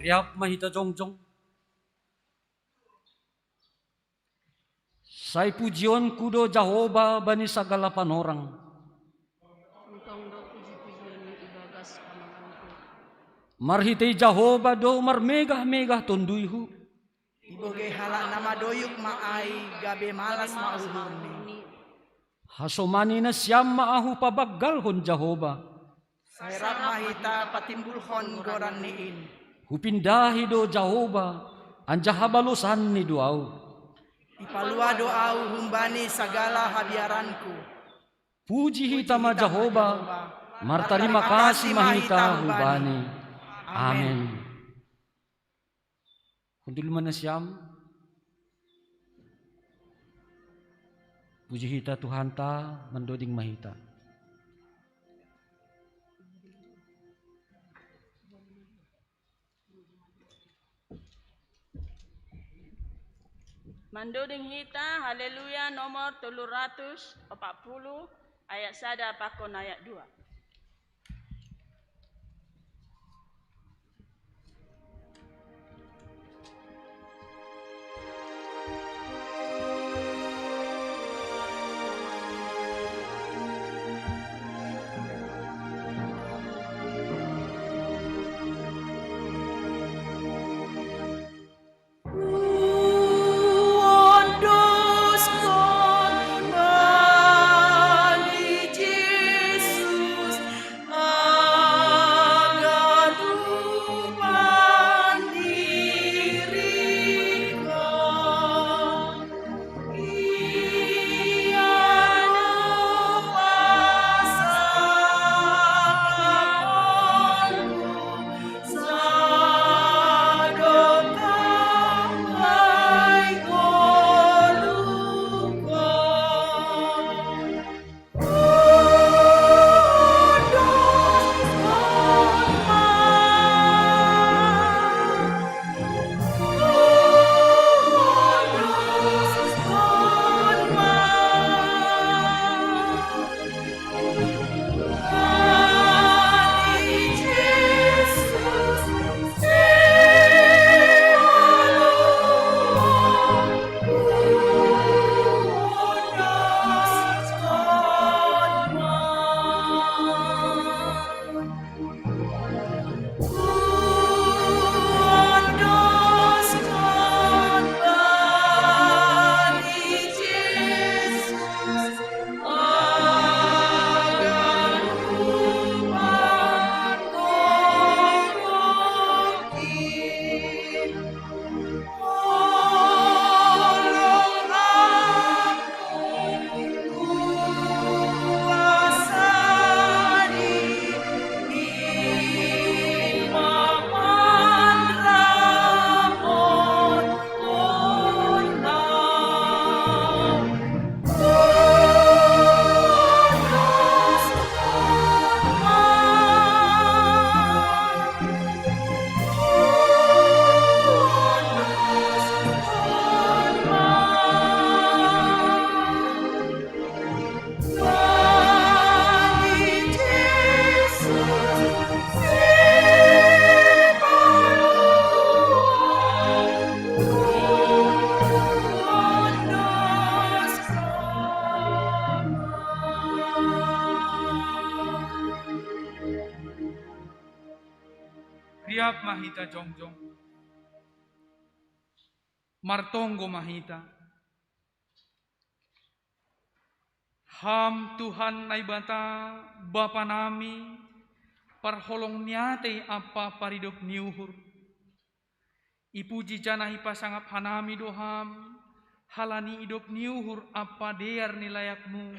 Riap ma hita jongjong. Sai pujionku do Jahowa bani sagala panorang. Tongtong do puji-pujion ibagas pamanganku. Marhitei Jahowa do marmegah-megah tonduyhu. Ibogei halak na madoyuk ma ai, gabe malas ma uhurni. Hasomani nasiam ma ahu pabanggalhon Jahowa. Sai rap ma hita patimbulhon goranni in. Hupindahi do Jahowa, anjaha balosanni do ahu. Ipalua do ahu humbani sagala habiaranku. Puji hita ma Jahowa, martarima kasih ma hita hubani. Amen. Hundul ma nasiam. Puji hita Tuhanta, mandoding ma hita. Mandoding hita Haleluya nomor tolu ratus opat puluh, ayat sada pakon ayat dua. Riap ma hita jongjong. Martonggo ma hita. Ham Tuhan Naibata, Bapa nami, parholong ni atei ampa paridop ni uhur. Ipuji janah ipasangap hanami do Ham, halani idop ni uhur ampa dear ni layakMu,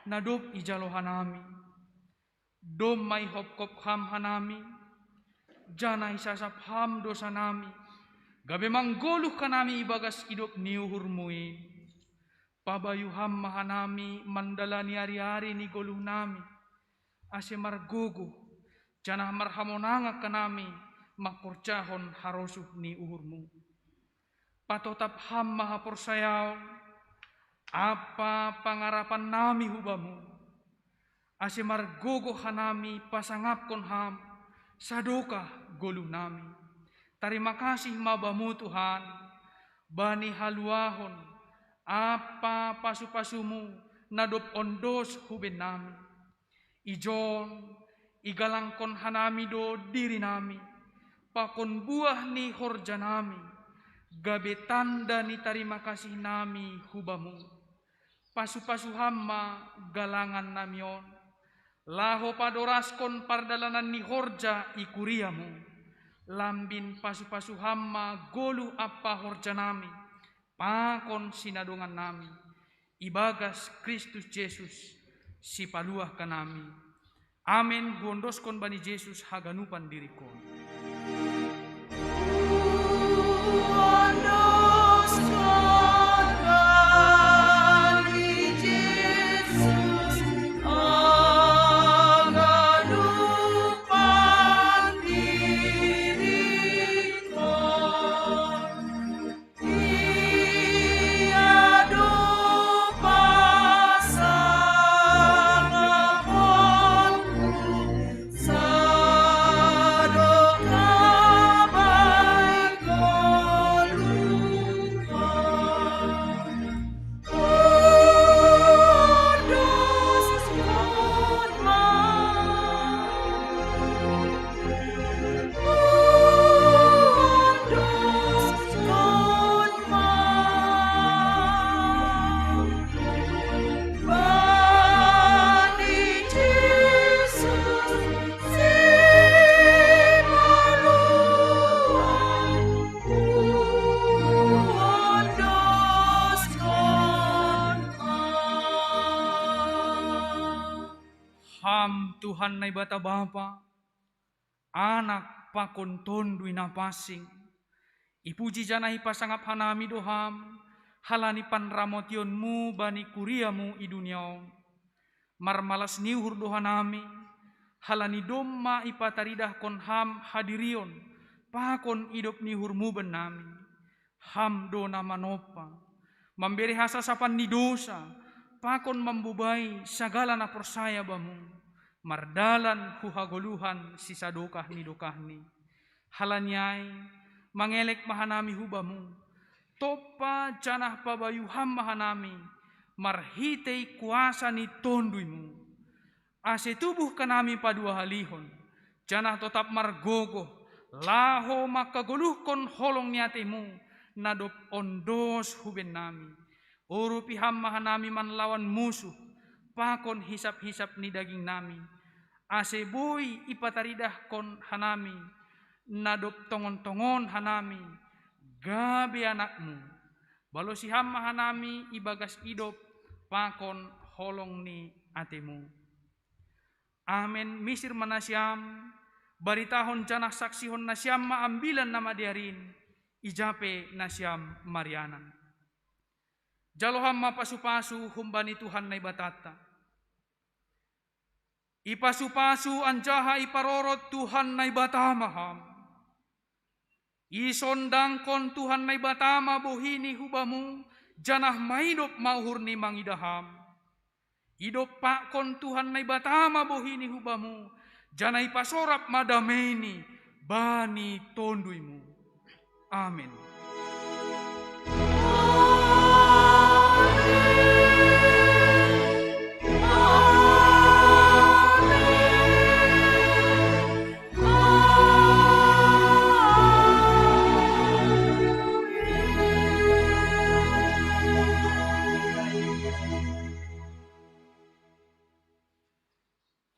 na dob ijalo hanami. Domma ihopkop Ham hanami, janah isasap Ham dosanami, gabe manggoluh hanami ibagas idop ni uhurMu in. Pabayu Ham ma hanami mandalani ari-ari ni goluhnami, ase margogoh, janah marhamonangan hanami mangkorjahon harosuh ni uhurMu. Patotap Ham ma haporsayaon ampa pangarapannami hu Bamu, ase margogoh hanami pasangapkon Ham sadokah goluhnami. Tarima kasih ma Bamu Tuhan, bani haluahon ampa pasu-pasuMu na dob ondos hu bennami. Ijon igalangkon hanami do dirinami, pakon buah ni horjanami, gabe tanda ni tarima kasihnami hu Bamu. Pasu-pasu Ham ma galangannami on, laho padoraskon pardalanan ni horja i kuriaMu. Lambin pasu-pasu Ham ma goluh ampa horjanami, pakon sinadongannami, ibagas Kristus Jesus, Sipaluah hanami. Amen. Huondoskon bani Jesus haganupan diringkon. Ham Tuhan Naibata Bapa, Anak pakon Tonduy Napansing. Ipuji janah ipasangap hanami do Ham, halani panramotionMu bani kuriaMu i dunia on. Marmalas ni uhur do hanami, halani domma ipataridahkon Ham hadirion pakon idop ni uhurMu bannami. Ham do na manompa, mambere hasasapan ni dosa, pakon mambobai sagala na porsaya Bamu, mardalan hu hagoluhan sisadokah ni dokahni. Halani ai, mangelek ma hanami hu Bamu, tompa janah pabayu Ham ma hanami, marhitei kuasa ni TonduyMu. Ase tubuh hanami paduahalihon, janah totap margogoh, laho mangkagoluhkon holong ni ateiMu, na dob ondos hu bennami. Urupi Ham ma hanami manlawan musuh, pakon hisap-hisap ni dagingnami, ase boi ipataridahkon hanami, na dob tongon-tongon hanami, gabe anakMu. Balosi Ham ma hanami ibagas idop pakon holong ni ateiMu. Amen. Misir ma nasiam, baritahon janah saksihon nasiam ma Ambilan Namadear in, ija pe nasiam marianan. Jalo Ham ma pasu-pasu humbani Tuhan Naibatanta. Ipasu-pasu anjaha iparorot Tuhan Naibata ma Ham. Isondangkon Tuhan Naibata ma bohiNi hu Bamu, janah maidop ma uhurNi mangidah Ham. Idompakkon Tuhan Naibata ma bohiNi hu Bamu, janah ipasorap ma dameiNi bani TonduyMu. Amen.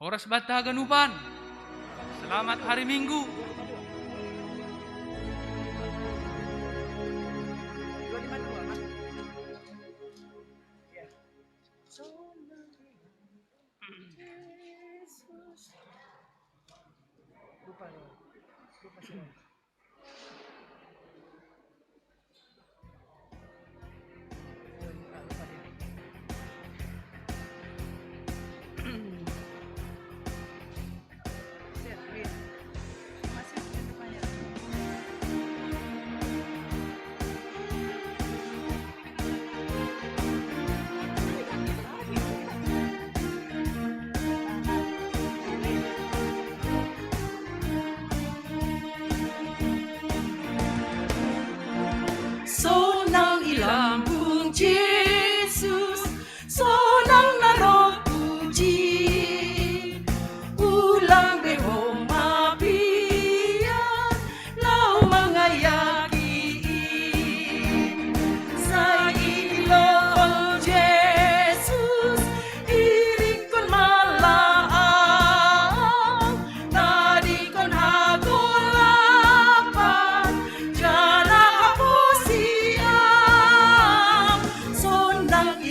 Horas banta haganupan. Selamat hari Minggu.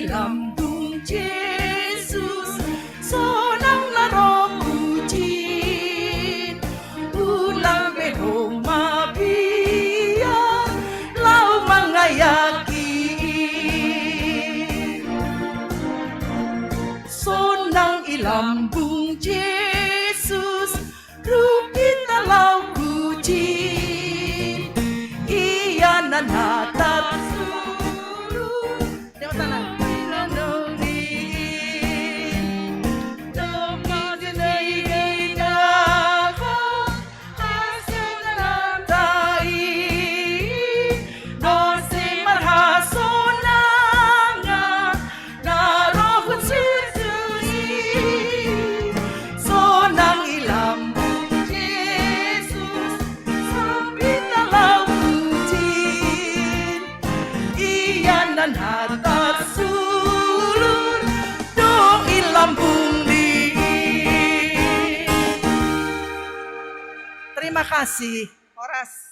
Lambung Jesus, sonang na roh kujin, ulang beho mabiar, lau mangayaki. Sonang i lambung Jesus, rupita lau kujin, ia nan hatat sulu. Dewa tanah. Sonang i lambung Jesus, sambita lau kujin, ia nan hatat sulur, do i lambung di. Terima kasih. Horas.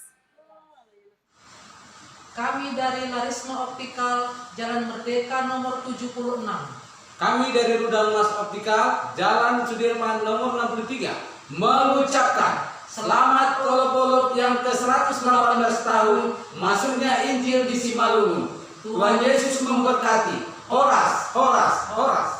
Kami dari Larisma Optical, Jalan Merdeka nomor tujuh puluh enam. Kami dari Rudal Mas Optical, Jalan Sudirman nomor enam puluh tiga, mengucapkan selamat kolop-kolop yang ke seratus delapan belas tahun masuknya Injil di Simalungun. Tuhan Yesus memberkati. Horas, horas, horas.